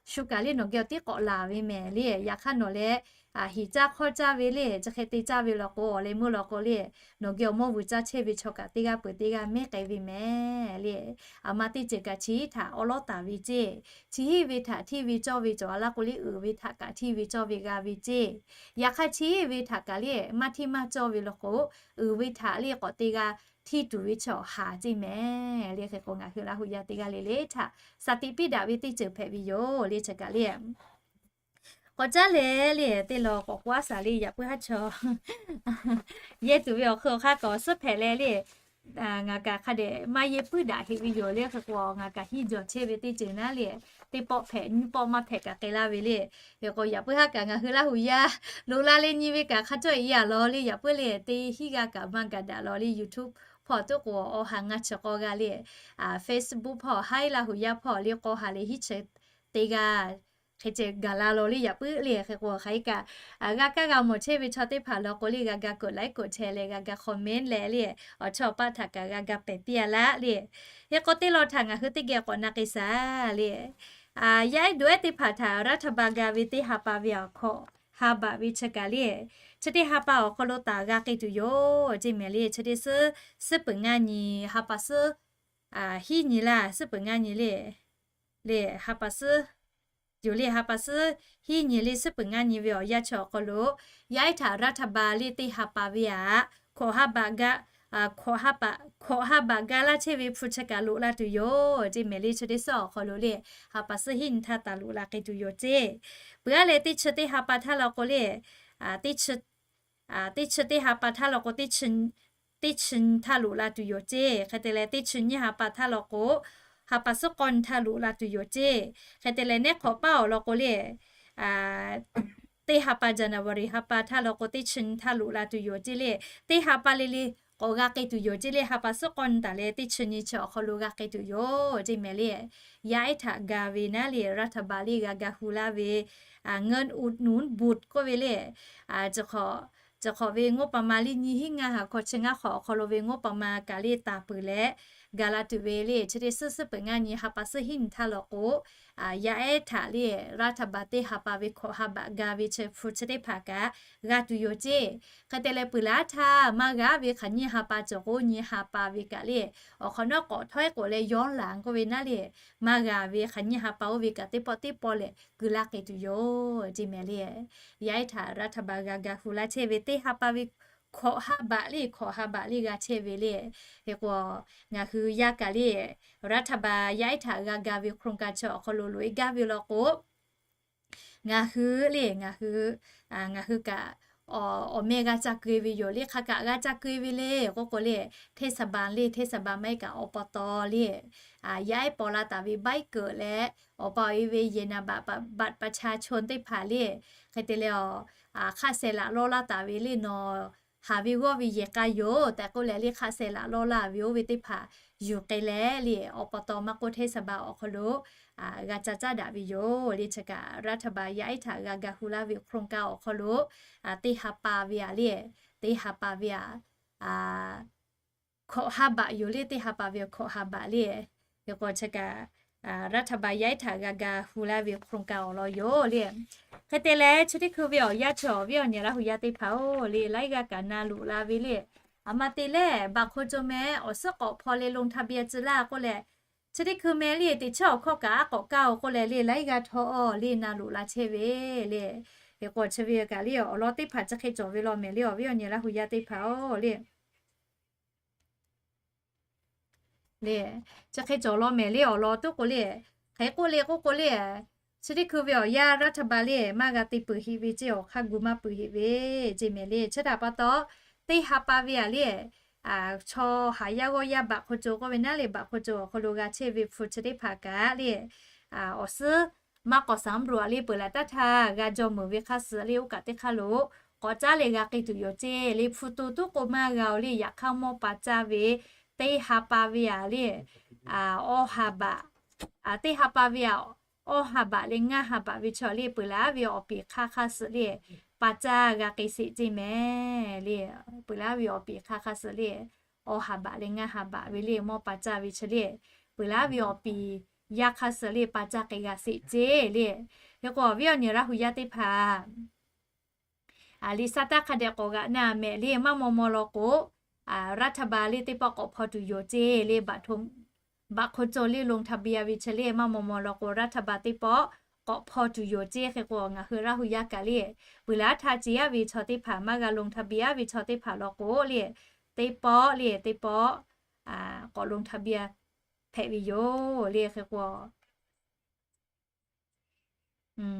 shu kaꞈ le nawˬ geh awˬ tiˉ k'awꞈ laˬ ve mehˍ le. Yaꞈ hk'aˇ nawˬ leh hiꞈ caˇ hk'awˇ caˇ ve le, chi hk'e te caˇ ve law k'o, awˬ leh meuˇ law k'o le, nawˬ geh awˬ mawˇ vuiˬ caˇ chehˇ ve chaw kaꞈ teˇ g'aˇ peuˬ teˇ g'aˇ mehˉ k'ai ve mehˍ le. A ma teˇ ceuˬ kaꞈ chi htaꞈ awˉ lawˉ taˍ ve ceˇ. Chi hiˆ ve htaꞈ hteˇ ve cawˇ ve cawˬ a laˇ k'o le, uiˍ ve htaꞈ kaꞈ hteˇ ve cawˇ ve g'a ve ceˇ. Yaꞈ hk'aˇ chi hiˆ ve htaꞈ kaꞈ le maˇ hteˇ maˇ cawˇ ve law k'o, uiˍ ve htaꞈ le k'awꞈ te g'a hteˇ tuˬ ve chaw haˍ ceˇ mehˍ le. Hk'e k'o ngaˬ hui Laˇ hu yaˇ teˇ g'aˇ le le htaꞈ shaˍ tiꞈ piˇ daꞈ ve teˇ ceuˬ hpehꞈ ve yoˬ le. Chi kaꞈ le k'awꞈ caˉ leh le, teˇ law k'awꞈ k'oˆ a shaˍ le, yaꞈ puiˉ haˉ chaw yehˇ tuˬ ve awˬ hk'e awˬ hk'aˇ k'awꞈ suhˉ hpehꞈ leh le, ngaˬ kaꞈ hk'a dehꞈ maˇ yehˇ puiˉ daꞈ heꞈ ve yoˬ le. Hk'e k'o ngaˬ kaꞈ hiˉ jawˬ chehˇ ve teˇ ceuˬ naˉ le, teˇ pawˆ hpehꞈ nyiˇ pawˆ maˇ hpehꞈ kaꞈ k'ai laˇ ve le. Hk'e k'o yaꞈ puiˉ haˉ kaꞈ ngaˬ hui Laˇ hu yaˇ loꞈ la leh nyi ve kaꞈ hk'a cawˇ e a law le, yaꞈ puiˉ le teˇ hinˉ g'aˇ kaꞈ maˇ gaˬ daꞈ law le. YouTube hpawˇ tuˉ k'o awˬ ha ngaˇ chi k'awˇ g'a le, Facebook hpawˇ haiˉ Laˇ hu yaˇ hpawˇ le k'awˇ ha leh hiˉ chi teˇ g'aˇ hk'e ceh gaˬ la law le. Yaꞈ puiˉ le hk'e k'o hk'aˬ hk'e kaꞈ g'a kaˇ g'a mawˬ chehˇ ve chaw teˇ hpaˍ law k'o le, g'a ga กดไลค์ กดแชร์ leh g'a ga comment leh le, awˬ chawˇ awˬ paˆ htaꞈ kaꞈ g'a ga pehˬ piˇ a laˇ le. Hk'e k'o teˇ law htaꞈ ngaˬ hui teˇ geh k'awꞈ na k'ai shaˍ le. Yaˇ ehˉ duˬ ehˉ teˇ hpaˍ htaꞈ raˇ htaꞈ ba ga ve teˇ ha pa ve awˬ hk'aw ha baꞈ ve chi kaꞈ le, chi teˇ ha pa awˬ hk'aw lo taˍ g'a k'ai tuˬ yoˬ ceˇ mehˍ le. Chi teˇ suhˉ suhˉ peuˬ ngaˇ nyi ha pa suhˉ hiˉ nyi laˇ, suhˉ peuˬ ngaˇ nyi le, le ha pa suhˉ yoˬ le, ha pa suhˉ hiˉ nyi le, suhˉ peuˬ ngaˇ nyi ve awˬ yanˇ chi awˬ hk'aw lo yaˇ ehˉ htaꞈ raˇ htaꞈ ba le teˇ ha pa ve aꞈ, hkawꞈ ha baꞈ ga, hkawꞈ ha baꞈ ga laˇ chehˇ ve hpu chi kaꞈ loꞈ la tuˬ yoˬ ceˇ mehˍ le. Chi teˇ suhˉ awˬ hk'aw lo le ha pa suhˉ hiˉ nyi htaˇ taˍ loꞈ la k'ai tuˬ yoˬ ceˇ. Peuˬ a leh teˇ chi teˇ ha pa htaˇ law k'o le, teˇ chi teˇ ha pa htaˇ law k'o teˇ chi nyi htaˇ loꞈ la tuˬ yoˬ ceˇ. Hk'e te leh teˇ chi nyiˇ ha pa htaˇ law k'o ha pa suhˉ k'awˇ nyi htaˇ loꞈ la tuˬ yoˬ ceˇ. Hk'e te leh neˉ hk'awꞈ paˉ awˬ lawn k'o le, teˇ ha pa January ha pa htaˇ law k'o teˇ chi nyi htaˇ loꞈ la tuˬ yoˬ ceˇ le. Teˇ ha pa le le k'awꞈ g'a k'ai tuˬ yoˬ ceˇ le. Ha pa suhˉ k'awˇ nyi taˍ leh teˇ chi nyi chi awˬ hk'aw lo g'a k'ai tuˬ yoˬ ceˇ mehˍ le. Yaˇ ehˉ htaꞈ ga ve naˉ le raˇ htaꞈ ba le g'a ga hu laˇ ve เงินอุดหนุนบุตร k'oˆ ve le, chi hk'awꞈ ve งบประมาณ le nyiˇ hinˉ ngaˇ ha hkawˇ chi ngaˇ hk'awꞈ awˬ hk'aw lo ve งบประมาณ kaꞈ le taˍ peuˬ leh ga la tuˬ ve le. Chi teˇ suhˉ suhˉ peuˬ ngaˇ nyi ha pa suhˉ hiˉ nyi htaˇ law k'o, yaˇ ehˉ htaꞈ le รัฐบาล teˇ ha pa ve hkawꞈ ha baꞈ ga ve chi hpu chi teˇ hpaˍ kaꞈ g'a tuˬ yoˬ ceˇ. Hk'e te leh peuˬ laˇ htaˇ maˇ g'a ve hk'aˬ nyiˇ ha pa cawˬ k'o nyi ha pa ve kaꞈ le, awˬ hk'awꞈ nawˉ k'awꞈ htawˇ k'oꞈ leh ย้อนหลัง k'oˆ ve naˉ le, maˇ g'a ve hk'aˬ nyiˇ ha pa oˇ ve kaꞈ teˇ pawˆ teˇ pawˆ lehˬ keu laˇ k'ai tuˬ yoˬ ceˇ mehˍ le. Yaˇ ehˉ htaꞈ รัฐบาล g'a ga hu laˇ chehˇ ve teˇ ha pa ve hkawꞈ ha baꞈ le, hkawꞈ ha baꞈ le g'a chehˇ ve le. Hk'e k'o, ngaˬ hui yaˇ kaꞈ le รัฐบาล yaˇ ehˉ htaꞈ g'a ga ve โครงการ chi awˬ hk'aw lo loꞈ e gaˇ ve law k'o, ngaˬ hui le, ngaˬ hui, ngaˬ hui kaꞈ awˬ meh g'a ca keu e ve yoˬ le. Hk'a kaꞈ g'a ca keu e ve le k'oˆ k'o le, เทศบาล le, เทศบาล maˇ heˆ kaꞈ อบต. le, yaˇ ehˉ paw la taˍ ve ใบเกิด leh awˬ pa awˬ e ve ยานบัตร บัตรประชาชน teˇ hpaˍ le. Hk'e te leh, hk'aˆ seh laꞈ lawˇ laˇ taˍ ve le nawˬ haˍ ve g'awˇ ve yehˬ k'a yoˬ tehꞈ k'oˆ leh le hk'aˆ seh laꞈ lawˇ laˇ ve oˇ ve teˇ hpaˍ yuˬ k'ai leh le, อบต. maˇ k'oˆ เทศบาล awˬ hk'aw lo g'a ca caˉ daꞈ ve yoˬ le. Chi kaꞈ รัฐบาล yaˇ ehˉ htaꞈ g'a ga hu laˇ ve โครงการ awˬ hk'aw lo teˇ ha pa ve a le, teˇ ha pa ve a hkawꞈ ha baꞈ yoˬ le, teˇ ha pa ve hkawꞈ ha baꞈ le. Hk'e k'o chi kaꞈ รัฐบาล yaˇ ehˉ htaꞈ g'a ga hu laˇ ve โครงการ awˬ lawn yoˬ le. Hk'e te leh chi teˇ hkui ve awˬ yanˇ chi awˬ viˉ awˬ nyi Laˇ hu yaˇ teˇ hpaˍ-oˬ le, laiˉ g'aˇ kaꞈ na loꞈ la ve le. Aˬ ma te leh บัตรคนจน meh awˬ suhˉ k'awꞈ hpaw leh ลงทะเบียน tcuh laˇ k'oˆ leh, chi teˇ hkui meh le teꞈ chiˉ awˬ hkawˇ kaꞈ aˉ k'awꞈ kaˇ-oˬ k'oˆ leh le laiˉ g'aˇ htawˇ le na loꞈ la chehˇ ve le. Hk'e k'o chi ve kaꞈ le awˬ lawn teˇ hpaˍ chi hk'e cawˬ ve law mehˍ le awˬ viˉ awˬ nyi Laˇ hu yaˇ teˇ hpaˍ-oˬ le. Le, chi hk'e cawˬ law mehˍ le awˬ lawn tuˉ k'o le, hk'e k'oˆ le k'oˆ k'o le, chi teˇ hkui ve awˬ yanˇ รัฐบาล le maˇ g'a te peuˬ heꞈ ve ceˇ, awˬ hk'aˇ gu maˇ peuˬ heꞈ ve ceˇ mehˍ le. Chi htaꞈ pa taw, teˇ ha pa ve a le, chaw haˍ yaˇ g'awˇ yaˇ บัตรคนจน k'oˆ ve naˉ le บัตรคนจน awˬ hk'aw lo g'a chehˇ ve hpu chi teˇ hpaˍ kaꞈ le, awˬ suhˉ maˇ k'awꞈ สำรวจ le peuˬ laꞈ taˇ htaˇ g'a jaw meuˍ ve hk'a suh le oˇ kaꞈ teˇ hk'aˇ lo k'awꞈ caˉ leh g'a k'ai tuˬ yoˬ ceˇ le. Hpu to tuˉ k'o maˇ g'a-oˬ le, yaꞈ hk'aˇ mawˇ pa caˇ ve teˇ ha pa ve a le, awˇ ha baꞈ, teˇ ha pa ve a, awˇ ha baꞈ leh ngaˇ ha baꞈ ve chaw le peuˬ laˇ ve awˬ piˍ hk'aˇ hk'a suh le pa caˇ g'a k'ai sheˍ ceˇ mehˍ le. Peuˬ laˇ ve awˬ piˍ hk'aˇ hk'a suh le awˇ ha baꞈ leh ngaˇ ha baꞈ ve le mawˇ pa caˇ ve chi le, peuˬ laˇ ve awˬ piˍ yaˇ hk'a suh le pa caˇ k'ai g'a sheˍ ceˇ le. Hk'e k'o awˬ viˉ awˬ nyi Laˇ hu yaˇ teˇ hpaˍ, liꞈ sa taˇ hk'a dehꞈ k'awꞈ g'aꞈ na mehˍ le maˇ maw maw law k'o, รัฐบาล le teˇ pawˆ k'awꞈ hpaw tuˬ yoˬ ceˇ le. บัตรคนจน le ลงทะเบียน ve chi le maˇ maw maw law k'o รัฐบาล teˇ pawˆ k'awꞈ hpaw tuˬ yoˬ ceˇ. Hk'e k'o ngaˬ hui Laˇ hu yaˇ kaꞈ le, peuˬ laˇ htaˇ ce aˉ ve chaw teˇ hpaˍ maˇ g'a ลงทะเบียน aˉ ve chaw teˇ hpaˍ law k'o le, teˇ pawˆ le teˇ pawˆ k'awꞈ ลงทะเบียน hpehꞈ ve yoˬ le. Hk'e k'o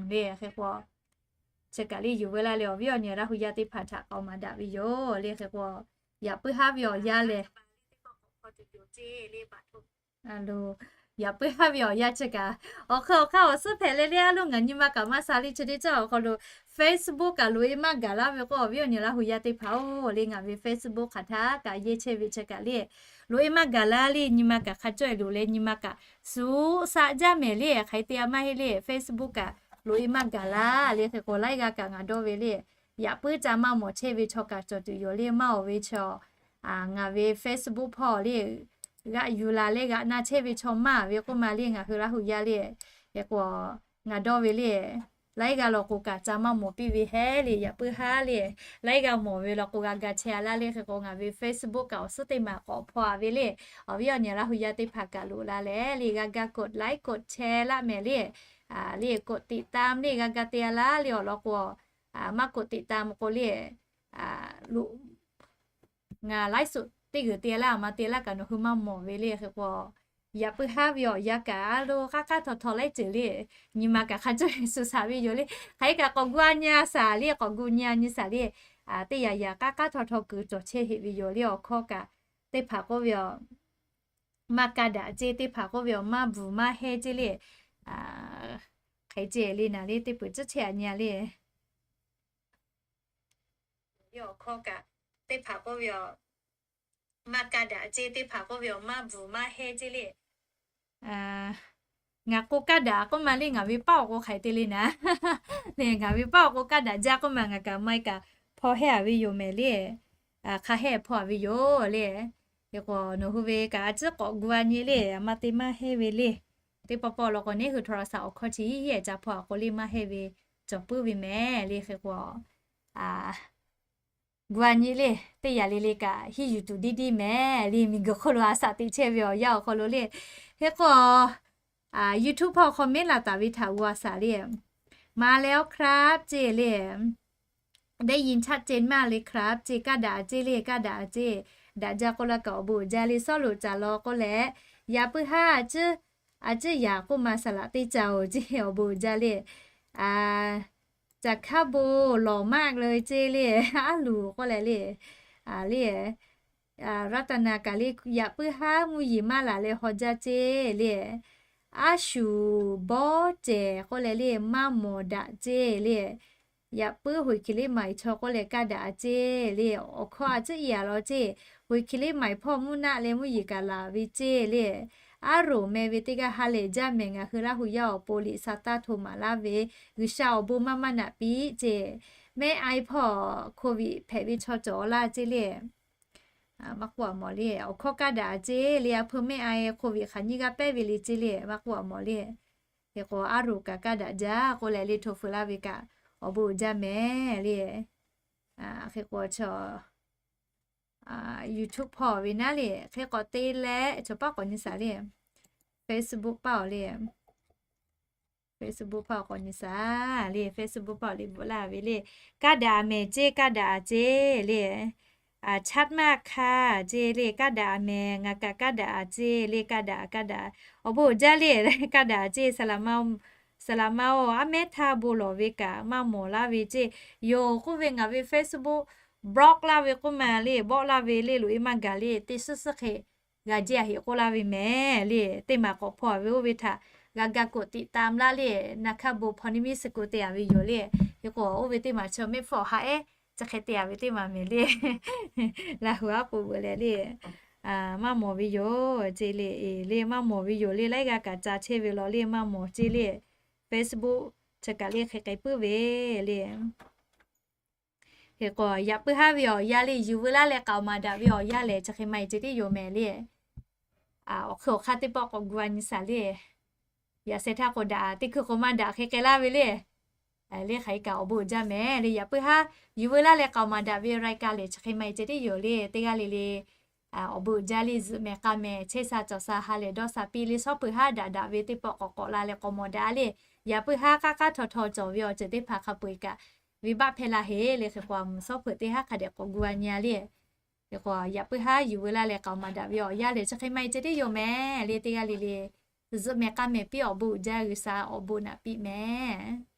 le, hk'e k'o, chi kaꞈ le yuˬ veu laˇ leh awˬ viˉ awˬ nyi Laˇ hu yaˇ teˇ hpaˍ htaꞈ k'awꞈ maˍ daꞈ ve yoˬ le. Hk'e k'o, yaꞈ puiˉ haˉ ve awˬ yanˇ lehˬ, yaꞈ puiˉ haˉ ve awˬ yanˇ chi kaꞈ, awˬ hk'e awˬ hk'aˇ awˬ suhˉ hpehꞈ leh le a lo ngaˬ nyi ma kaꞈ maˇ sha le chi teˇ caˉ awˬ hk'aw lo Facebook kaꞈ loꞈ e maˇ gaˬ laˇ ve k'o awˬ viˉ awˬ nyi Laˇ hu yaˇ teˇ hpaˍ-oˬ le ngaˬ ve Facebook hk'aˬ htaˇ kaꞈ yehˇ chehˇ ve chi kaꞈ le, loꞈ e maˇ gaˬ laˇ le nyi ma kaꞈ hk'a cawˇ e loꞈ leh nyi ma kaꞈ suhˍ shaˆ jaˇ mehˍ le. Hk'aˬ hk'e te a maˇ heˆ le Facebook kaꞈ loꞈ e maˇ gaˬ laˇ le. Hk'e k'o laiˉ g'aˇ kaꞈ ngaˬ dawˇ ve le, yaꞈ puiˉ ca maˇ mawˬ chehˇ ve chaw kaꞈ cawˬ tuˬ yoˬ le maˇ awˬ ve chaw ngaˬ ve Facebook hpawˇ le g'aꞈ yuˬ laˬ leh g'aꞈ na chehˇ ve chaw maˇ ve k'oˆ ma le ngaˬ hui Laˇ hu yaˇ le. Hk'e k'o ngaˬ dawˇ ve le, laiˉ g'aˇ law k'o kaꞈ ca maˇ mawˬ piˇ ve hehˉ le, yaꞈ puiˉ haˉ le, laiˉ g'aˇ mawˬ ve law k'o g'a ga chehˇ a laˇ le. Hk'e k'o ngaˬ ve Facebook kaꞈ awˬ suhˉ teˇ maˬ k'awꞈ hpaw a ve le, awˬ viˉ awˬ nyi Laˇ hu yaˇ teˇ hpaˍ kaꞈ loꞈ la leh le g'a ga กดไลค์ กดแชร์ laˇ mehˍ le, le กดติดตาม le g'a ga te a laˇ le awˬ lawn k'o, maˇ กดติดตาม k'o le, ngaˬ laiˉ suhˍ teˇ g'uiˬ te laˇ a ma te laˇ kaꞈ nawˬ hui maˇ mawˬ ve le. Hk'e k'o yaꞈ puiˉ haˉ ve awˬ yanˇ kaꞈ a lo k'aˉ k'aˉ htaw htaw laiˉ ceuˬ le, nyi ma kaꞈ hk'a cawˇ e suhˍ shaˍ ve yoˬ le. Hk'aˬ hk'e kaꞈ k'awꞈ gu a nyi a shaˍ le, k'awꞈ gu nyi a nyi shaˍ le, teˇ yanˇ yanˇ k'aˉ k'aˉ htaw htaw kuiˬ cawˬ chehˇ heˆ ve yoˬ le. Awˬ hkawˇ kaꞈ teˇ hpaˍ k'oˆ ve a maˇ kaˇ daꞈ ceˇ, teˇ hpaˍ k'oˆ ve a maˇ bvuhˬ maˇ hehnˇ ceˇ le. Hk'e ceˇ le naˍ le teˇ peuˬ tcuhˉ chehˇ a nyi a le. Awˬ hkawˇ kaꞈ teˇ hpaˍ k'oˆ ve a maˇ kaˇ daꞈ ceˇ, teˇ hpaˍ k'oˆ ve a maˇ bvuhˬ maˇ hehnˇ ceˇ le. Ngaˬ k'o kaˇ daꞈ k'oˆ ma le ngaˬ ve paˉ awˬ k'o hk'aˬ hk'e te le naˍ le, ngaˬ ve paˉ awˬ k'o kaˇ daꞈ jaˇ k'oˆ ma ngaˬ kaꞈ maˇ e kaꞈ hpaw hehnˇ a ve yoˬ mehˍ le. Hk'a hehnˇ hpaw a ve yoˬ le. Hk'e k'o nawˬ hui ve kaꞈ a ciˉ k'awꞈ gu a nyi le, maˇ te maˇ heˆ ve le. Teˇ pawˆ pawˆ law k'o neˉ hui htaw la saˍ awˬ hkawˇ chi hiˉ hiˉ ca hpaw a k'o le maˇ heˆ ve cawˬ puiˉ ve mehˍ le. Hk'e k'o gu a nyi le, teˇ yanˇ le le kaꞈ hiˉ yuˬ tuˬ diˇ diˇ mehˍ le. Miˬguiˬ hk'oˆ lo a saˍ teꞈ chehˇ ve awˬ yanˇ awˬ hk'aw lo le. Hk'e k'o YouTube hpawˇ comment laˬ taˍ ve htaꞈ g'a saˍ le. มาแล้วครับ ceˇ le. ได้ยินชัดเจนมากเลยครับ ceˇ, kaˇ daꞈ a ceˇ le, kaˇ daꞈ a ceˇ. Daꞈ jaˇ k'oˆ laˇ kaꞈ awˬ bon uiˍ jaˇ le. Sawˉ loꞈ caˍ law k'oˆ leh, yaꞈ puiˉ haˉ a ciˉ, a ciˉ yaꞈ k'oˆ ma saˍ laꞈ teˇ ca oˬ ceˇ, awˬ bon uiˍ jaˇ le. Caˍ hkaˉ bon lawˬ maˆ le ceˇ le, aˉ luˬ k'oˆ leh le. Le, Raˇtaˍnaˍ kaꞈ le, yaꞈ puiˉ haˉ mvuhˇ yeˬ maˇ laˬ leh haw jaˇ ceˇ le. Aˉ shuˍ bawˇ cehˬ k'oˆ leh le, maˇ mawˬ daꞈ ceˇ le. Yaꞈ puiˉ หอยเชลล์ maiˍ chaw k'oˆ leh kaˇ daꞈ a ceˇ le. Awˬ hkawˇ a ciˉ i a law ceˇ, หอยเชลล์ maiˍ hpawˇ mvuhˇ naˆ leh mvuhˇ yeˬ kaꞈ laˬ ve ceˇ le. Aˉ roˍ meh ve teˇ g'aˇ ha lehˬ jaˇ mehˍ, ngaˬ hui Laˇ hu yaˇ awˬ pon liꞈ sha taˇ hto maˍ laˇ ve, G'uiˬsha awˬ bon maˇ maˇ naꞈ piˇ ceˇ. Mehˆ a e hpawˇ โควิด hpehꞈ ve chaw cawˬ laˇ ceˇ le. Maˇ k'oˆ a mawˬ le, awˬ hkawˇ kaˇ daꞈ a ceˇ le. A hpeu mehˆ a e โควิด hk'aˬ nyiˇ g'aˇ pehˇ ve le ceˇ le, maˇ k'oˆ a mawˬ le. Hk'e k'o aˉ roˍ kaꞈ kaˇ daꞈ jaˇ k'oˆ leh le hto feu laˇ ve kaꞈ awˬ bon uiˍ jaˇ mehˍ le. Hk'e k'o chaw YouTube hpawˇ ve naˉ le, hk'e k'awꞈ te leh chaw paˉ k'awꞈ nyi saˍ le. Facebook paˇ awˬ le. Facebook paˇ awˬ k'awꞈ nyi saˍ le. Facebook paˇ awˬ le bvuhꞈ laˇ ve le. Kaˇ daꞈ a mehˍ ceˇ, kaˇ daꞈ a ceˇ le. Chaˇ maˇ hk'a ceˇ le, kaˇ daꞈ a mehˍ, ngaˬ kaꞈ kaˇ daꞈ a ceˇ le, kaˇ daꞈ kaˇ daꞈ. Awˬ bon uiˍ jaˇ le, kaˇ daꞈ a ceˇ. Saˍ laꞈ ma oˬ, aˉ mehˉ htaˇ bon lawˬ ve kaꞈ maˇ mawˬ laˇ ve ceˇ. Yoˬ k'oˆ ve ngaˬ ve Facebook block laˇ ve k'oˆ ma le, bawˆ laˇ ve le loꞈ e maˇ gaˬ le, teˇ suhˉ suhˉ hk'e g'a jehˇ a heꞈ k'oˆ laˇ ve mehˍ le. Teˇ maˬ k'awꞈ hpaw a ve oˇ ve htaꞈ g'a ga koꞈ tiꞈ tam laˇ le. Na hkaˇ bon hpaw ni miˇ suh ko te a ve yoˬ le. Hk'e k'o oˇ ve teˇ maˬ chaw mehˆ hpfuhˇ awˬ ha ehˉ chi hk'e te a ve teˇ maˬ mehˍ le. Laˇ hu aˉ k'oˍ veuꞈ leh le, maˇ mawˬ ve yoˬ ceˇ le. Eˬ le, maˇ mawˬ ve yoˬ le. Laiˉ g'aˇ kaꞈ ca chehˇ ve law le, maˇ mawˬ ceˇ le. Facebook chi kaꞈ le hk'e k'ai puiˉ ve le. Hk'e k'o yaꞈ puiˉ haˉ ve awˬ yanˇ le, yuˬ veu laˇ leh k'aoˍ maˍ daꞈ ve awˬ yanˇ lehˬ chi hk'e ma e ceh tiˉ yoˬ mehˍ le. Awˬ hk'e awˬ hk'aˇ teˇ pawˆ k'awꞈ gu a nyi saˍ le. Yaꞈ sheh htaˇ k'o daꞈ, teˇ hkui k'o maˇ daꞈ hk'e k'ai laˇ ve le. Le hk'aˬ hk'e kaꞈ awˬ bon uiˍ jaˇ mehˍ le. Yaꞈ puiˉ haˉ yuˬ veu laˇ leh k'aoˍ maˍ daꞈ ve รายการ lehˬ chi hk'e ma e ceh tiˉ yoˬ le. Teˇ g'aˇ le le awˬ bon uiˍ jaˇ le. Zuhꞈ mehˍ k'a mehˍ, chehˇ sha cawˬ sha ha lehˬ dawˇ sha piˇ le. Shawˉ peuˬ haˉ daꞈ daꞈ ve teˇ pawˆ k'awꞈ k'awꞈ la leh k'awꞈ mawˬ daꞈ le. Yaꞈ puiˉ haˉ k'aˉ k'aˉ htaw htaw cawˬ ve awˬ ceuˬ teˇ hpaˍ hk'a peu eˬ kaꞈ venˇbaˆ hpehˇ la heˍ le. Hk'e k'o a mvuhˬ shawˉ peuˬ teˇ haˉ hk'a dehꞈ k'awꞈ gu a nyi a le. Hk'e k'o yaꞈ puiˉ haˉ yuˬ veu laˇ leh k'aoˍ maˍ daꞈ ve awˬ yanˇ lehˬ chi hk'e ma e ceh tiˉ yoˬ mehˍ le. Teˇ g'aˇ le le zuhꞈ mehˍ k'a mehˍ piˇ, awˬ bon uiˍ jaˇ, G'uiˬsha awˬ bon naꞈ piˇ mehˍ.